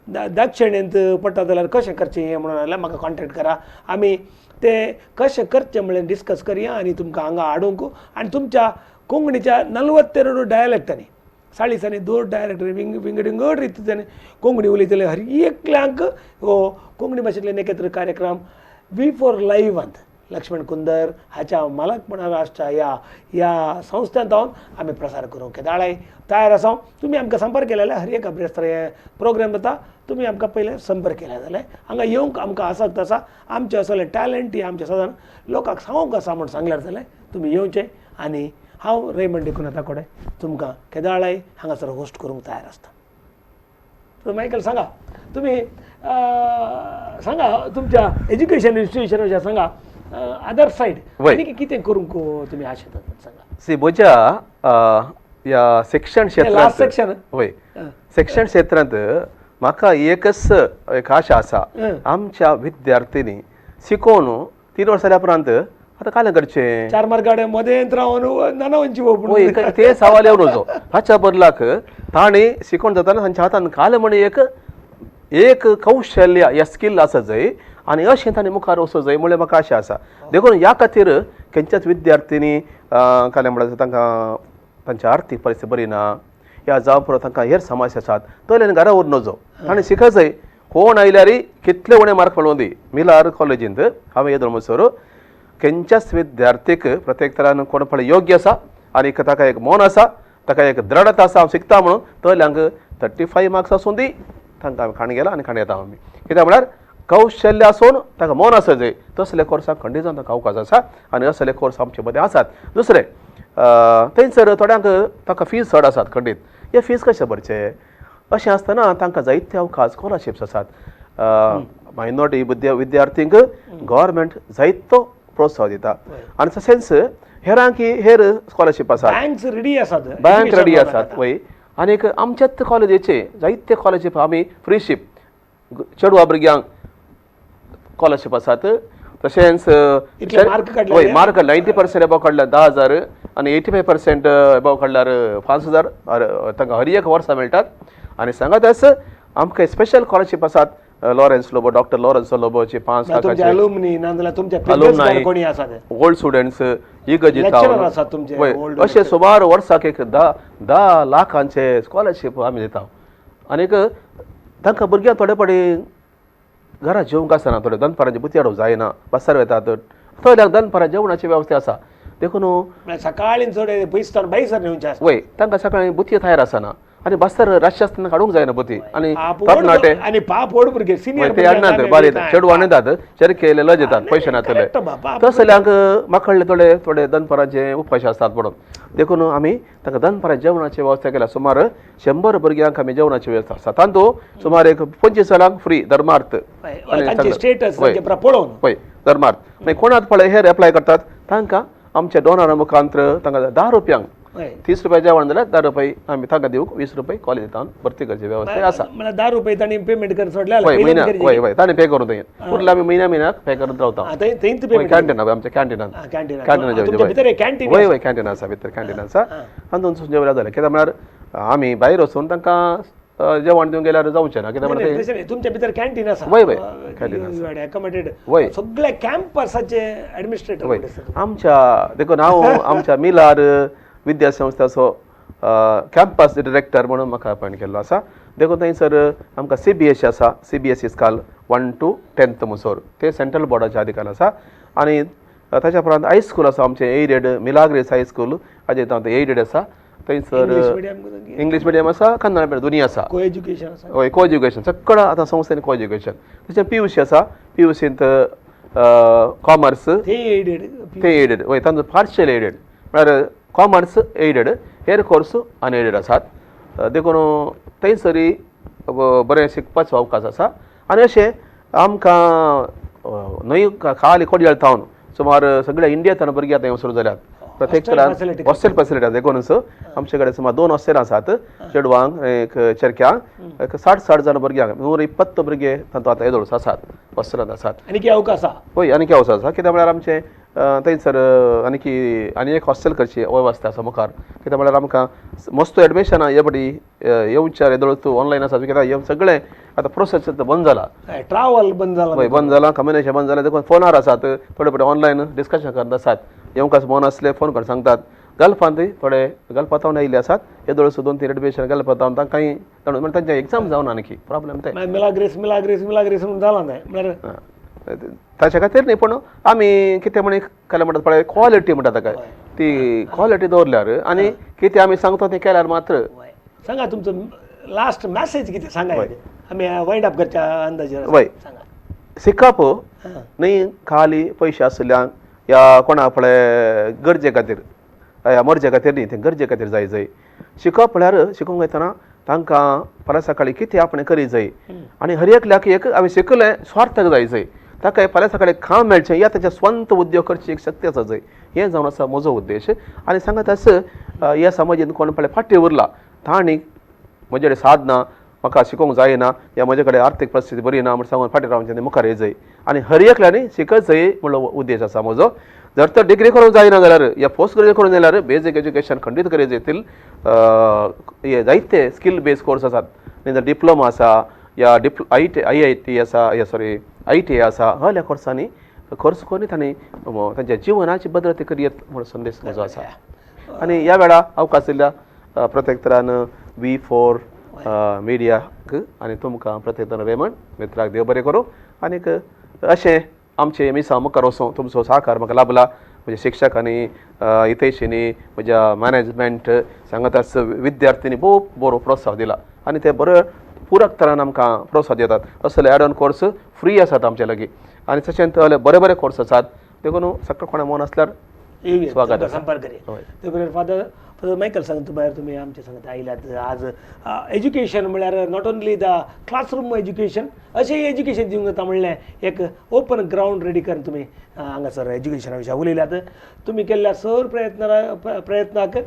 दाक्षिणेंत पडटा जाल्यार कशें करचें हें म्हणून जाल्यार म्हाका कॉन्टेक्ट करा. आमी तें कशें करचें म्हणलें डिस्कस करया आनी तुमकां हांगा हाडूंक आनी तुमच्या कोंकणीच्या 42 डायलॅक्टांनी 40 आनी 2 डायरेक्ट विंगड विंगड रितींतल्यान कोंकणी उलयतले हर एकल्यांक हो कोंकणी भाशेंतल्यान एकत्र कार्यक्रम V4 लायव्हांत लक्ष्मण कुंदर हाच्या मालकपणान आसच्या ह्या ह्या संस्थांत जावन आमी प्रसार करूंक केदाळाय तयार आसा. तुमी आमकां संपर्क केले जाल्यार हर एक अभ्यास हे प्रोग्राम जाता, तुमी आमकां पयलें संपर्क केले जाल्यार हांगा येवंक आमकां आसक्त आसा. आमचें असलें टॅलंट हें आमचें साधन लोकांक सांगूंक आसा म्हूण सांगल्यार जाल्यार तुमी येवचें आनी हांव रेमंड डिकुन्हा कडेन तुमकां केदाळाय हांगासर होस्ट करूंक तयार आसता. तर मायकल सांगा, तुमी सांगा तुमच्या एज्युकेशन इन्स्टिट्यूशनाच्या सांगा अदर सायड आनी कितें करूंक तुमी आशेतात सांगा. सी म्हज्या ह्या शिक्षण क्षेत्रांत वय शिक्षण क्षेत्रांत म्हाका एकच एक आशा आसा, आमच्या विद्यार्थ्यांनी शिकोवन 3 वर्सां जाल्या उपरांत आतां कालें करचें 4 मार्गाडे मदेंत रावन नानावंची वय ते सवाल येवन वचो. हाच्या बदलाक ताणें शिकोवन जाताना तांच्या हातान कालें म्हण एक एक कौशल्य या स्किल आसा जाय आनी अशें ताणें मुखार वचूं जाय म्हणल्यार म्हाका आशा आसा. देखून ह्या खातीर खंयच्याच विद्यार्थ्यांनी कालें म्हणल्यार तांकां तांची आर्थीक परिस्थिती बरी ना या जावं पुरो तांकां हेर समस्या आसात तोल्यान घरा उर नजो, ताणें शिकत जाय. कोण आयल्यार कितले उणें मार्क मेळोवन दी मिलार कॉलेजींत हांवें येदोळ म्हणसर खंयच्याच विद्यार्थीक प्रत्येक तरान कोण पळय योग्य आसा आनी ताका एक मन आसा, ताका एक द्रढता आसा हांव शिकता म्हणून तोल्यांक 35 मार्क्स आसूं दी तांकां आमी खाण गेला आनी खाण येता आमी. कित्याक म्हळ्यार कौशल्य आसून ताका मन आसा जाय तसले कोर्साक खंडीत जावन ताका अवकाश आसा आनी असले कोर्स आमचे मदें आसात. दुसरें थंयसर थोड्यांक ताका फीज चड आसात खंडीत, हे फीज कशें भरचे अशें आसतना तांकां जायते अवकाश स्कॉलरशिप्स आसात. मायनॉरिटी विद्यार्थींक गव्हर्मेंट जायतो प्रोत्साहन दिता आनी तशेंच हेरांक हेर स्कॉलरशीप आसात, बँक रेडी आसात, बँक रेडी आसात वय. आनीक आमच्याच कॉलेजीचे जायते कॉलरशीप आमी फ्रीशीप चेडवा भुरग्यांक स्कॉलरशीप आसात. तशेंच वय मार्क 90% एबोव काडल्यार 10,000 आनी 85% एबोव काडल्यार 5,000 तांकां हर एक वर्सा मेळटात. आनी सांगत आस आमकां स्पेशल स्कॉलरशीप आसात लॉरेन्स लोबो, डॉक्टर लॉरेन्स लोबोचे 5 लाखाचे ओल्ड स्टुडंट्स इगर्जीत अशे सुमार वर्साक एक 10 लाखांचे स्कॉलरशीप आमी दिता. आनीक तांकां भुरग्यांक थोडे फावटी घरा जेवंक आसना, थोडे दनपारांचे बुती हाडूंक जायना, बसार वेतात, थोड्यांक दनपारां जेवणाची वेवस्था आसा. देखून सकाळीं चड पयस वय तांकां सकाळीं बुती तयार आसना आनी बसर रातचें आसतना काडूंक जायना बुती आनी तरणाटे आनी पाप व्हड भुरगे सिनियर ते हाडनात बारीक चेडवां येतात चरखे लज येतात पयशे नातले तसल्यांक माकडले थोडे थोडे दनपारांचे उपाशी आसतात म्हणून देखून आमी तांकां दनपारां जेवणाची वेवस्था केल्या. सुमार 100 भुरग्यांक आमी जेवणाची वेवस्था आसा, तातूंत सुमार एक 25 जाणांक फ्री धर्मार्थ पळोवन वय धर्मार्थ. मागीर कोणाक पळय हेर एप्लाय करतात तांकां आमच्या डोनरा मुखांत तांकां 10 रुपयांक 30 रुपया जेवण जाल्यार 10 रुपये आमी तांकां दिवंक 20 रुपये कॉलेजींत भरती करची वेवस्था आसा. म्हळ्यार 10 रुपये तांणी पेमेंट करून सोडले वय म्हयन्याक वय वय तांणी पे करून थंय उरले आमी म्हयन्या म्हयन्याक पे करून रावता. कॅन्टीन आमच्या कॅन्टिनान कॅन्टिनान वय वय कॅन्टीन आसा भितर कॅन्टीन आसा तातूंत जेवल्यार जालें. कित्याक म्हळ्यार आमी भायर वचून तांकां जेवण दिवंक गेल्यार जावचें ना. कित्याक म्हळ्यार तुमच्या भितर कॅन्टीन आसा वय वय कॅन्टीन आसा वय सगळे कॅम्पसाचे एडमिनिस्ट्रेटर वय आमच्या. देखून हांव आमच्या मिलार विद्यासंस्थाचो कॅम्पस डिरेक्टर म्हणून म्हाका अपॉयंट केल्लो आसा. देखून थंयसर आमकां CBSE आसा, CBSE स्काल 1 to 10 म्हणसर ते सेंट्रल बोर्डाच्या अधिकार आसा. आनी ताच्या उपरांत हायस्कूल आसा आमचें एडेड मिलाग्रेस हायस्कूल हाजें एडेड आसा थंयसर इंग्लीश मिडियम आसा, कन्नड मिडियम दोनी आसा, को एज्युकेशन आसा. हय, को एज्युकेशन सगळं आतां संस्थेन को एज्युकेशन. तशें पी यू सी आसा, पी यू सींत कॉमर्स ते एडेड, ते एडेड हय, तांचो पार्शियल एडेड म्हळ्यार कॉमर्स एडेड, हेर कोर्स अनएडेड आसात. देखून थंयसरय बरें शिकपाचो अवकाश आसा. आनी अशें आमकां न्हंय खाली कोडयाळ टावन सुमार सगळ्या इंडियांतल्यान भुरगीं आतां येवंक सुरू जाल्यात. प्रत्येक हॉस्टेल फेसिलिटी आसा. देखूनच आमचे कडेन सुमार 2 हॉस्टेल आसात, चेडवांक एक चेरक्यांक, एक 60 जाण भुरग्यांक, 120 भुरगे तांतूत आतां येदोळच आसात हॉस्टेलांत आसात. आनी अवकाश आसा? हय, आनी अवकाश आसा. कित्याक म्हळ्यार आमचें थंयसर आनीकी आनी एक हॉस्टेल करची वेवस्था आसा मुखार. कित्याक म्हळ्यार आमकां मस्त एडमिशनां हे फावटी येवच्या येदोळच ऑनलायन आसा. कित्याक सगळें आतां प्रोसेस बंद जाला, ट्रावल बंद जाला, हय बंद जाला, कम्युनिकेशन बंद जाला. देखून फोनार आसात, थोडे थोडे ऑनलायन डिस्कशन करत आसात. येवंक मन आसले फोन करून सांगतात. गल्फांतूय थोडे गल्फांत आयिल्ले आसात, येदोळच 2-3 एडमिशन गल्फांत तांकां म्हणजे तांचे एग्जाम जावन आणखी प्रॉब्लेम ते मिलाग्रेस मिलाग्रेस मिलाग्रेस म्हणून जाला न्हय म्हळ्यार ताच्या खातीर न्ही. पूण आमी कितें म्हण केलें म्हणटात पळय, क्वॉलिटी म्हणटा ताका, ती क्वॉलिटी दवरल्यार आनी कितें आमी सांगता तें केल्यार मात्र. सांगा तुमचो लास्ट मॅसेज कितें सांगा, आमी वायंड अप करच्या अंदाजे. वय, शिकप न्ही खाली पयशे आशिल्ल्यांक या कोणा पळय गरजे खातीर या मर्जे खातीर न्ही, तें गरजे खातीर जाय जाय. शिकप म्हळ्यार शिकूंक वयतना तांकां फाल्यां सकाळीं कितें आपणें करी जाय आनी हर एकल्याक एक आमी शिकलें स्वार्थाक जाय जाय, ताका फाल्यां सकाळीं काम मेळचें या ताच्या स्वंत उद्योग करची एक शक्ती आसा जाय. हें जावन आसा म्हजो उद्देश. आनी सांगत आस ह्या समाजान कोण पळय फाटीं उरला तांणी म्हजे कडेन साद ना, म्हाका शिकोवंक जायना या म्हजे कडेन आर्थीक परिस्थिती बरी ना म्हण सांगून फाटीं रावचें मुखार येय जाय. आनी हर एकल्यांनी शिकत जाय म्हणलो उद्देश आसा म्हजो. जर तर डिग्री करूंक जायना जाल्यार या पोस्ट ग्रेज्युएट करूंक जाल्यार बेजीक एज्युकेशन खंडीत करी जाय. हे जायते स्कील बेज कोर्स आसात, डिप्लोमा आसा या I I T आसा, या सॉरी I T आसा, हल्या कोर्सांनी कोर्स करून तांणी तांच्या जिवनाची बदलती करयत म्हणून संदेश म्हजो आसा. आनी ह्या वेळार अवकाश दिल्ल्या प्रत्येक V4 मिडियाक आनी तुमकां प्रत्येक रेमंड मित्राक देव बरें करूं. आनीक अशें आमचें मिसांव मुखार वचूं तुमचो साहकार म्हाका लाभला. म्हज्या शिक्षकांनी, हितैशींनी, म्हज्या मॅनेजमेंट सांगताच विद्यार्थ्यांनी भोव बरो प्रोत्साह दिला आनी ते बरो पुरक तरान आमकां प्रोत्साह दितात. असले एड ऑन कोर्स फ्री आसात आमचे लागीं आनी तशेंच बरे बरे कोर्स आसात. देखून सगळें कोणा मन आसल्यार स्वागत आसा, संपर्क करी. फादर फादर मायकल सांग भायर तुमी आमच्या सांगता आयल्यात आज. एज्युकेशन म्हळ्यार not only the classroom education, अशें एज्युकेशन दिवंक जाता म्हणलें एक ओपन ग्रावंड रेडी करून तुमी हांगासर एज्युकेशना विशया उलयल्यात. तुमी केल्ल्या सर प्रयत्नाक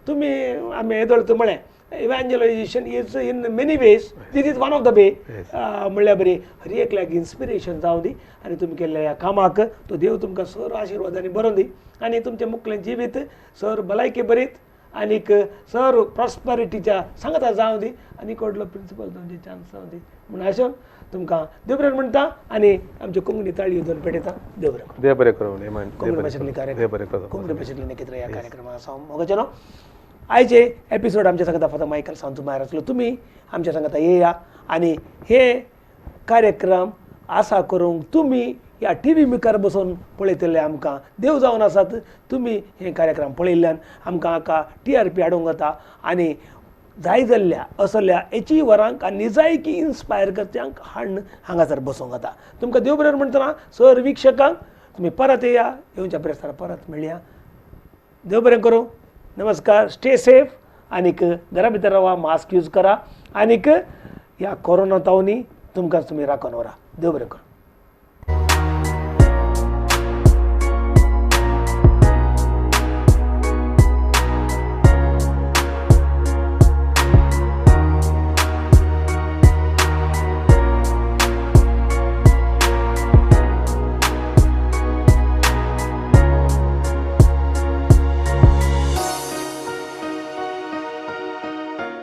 तुमी आमी येदोळ म्हळें evangelization is in many ways, this is one of the way म्हणल्यार बरी हर एकल्याक इन्स्पिरेशन जावं दी आनी तुमी केल्ल्या ह्या कामाक तो देव तुमकां सर आशिर्वादांनी बरोवन दी आनी तुमचें मुखलें जिवीत सर भलायकी बरीत आनीक सर प्रॉस्पेरिटीच्या सांगता जावं दी आनी कडलो प्रिंसिपल जावचे चान्स जावं दी म्हूण आशेन तुमकां देव बरें म्हणटा आनी आमच्यो कोंकणी ताळयो दोन पेटयता. देव बरें करूं. देव बरें करूं. कोंकणी भाशेंतले कार्यक्रम, कोंकणी भाशेंतले नेकेत्र ह्या कार्यक्रमा आसा मोगाचें. आयचे एपिसोड आमच्या सांगता फादर मायकल सांजू भायर आसलो. तुमी आमच्या सांगता येया आनी हे कार्यक्रम आसा करूंक तुमी ह्या टी व्ही मुखार बसून पळयतले आमकां देव जावन आसात. तुमी हे कार्यक्रम पळयल्ल्यान आमकां हाका टी आर पी हाडूंक वता आनी जाय जाल्ल्या असल्या एचिवरांक आनी निजायकी इन्स्पायर करच्यांक हाडून हांगासर बसोवंक वता. तुमकां देव बरें म्हणटना सर वीक्षकांक तुमी परत येया, येवच्या प्रेसार परत मेळया. देव बरें करूं. नमस्कार. स्टे सेफ आनीक घरा भितर रावा, मास्क यूज करा आनीक ह्या कोरोना तावनी तुमकां तुमी राखून व्हरा. देव बरें करूं.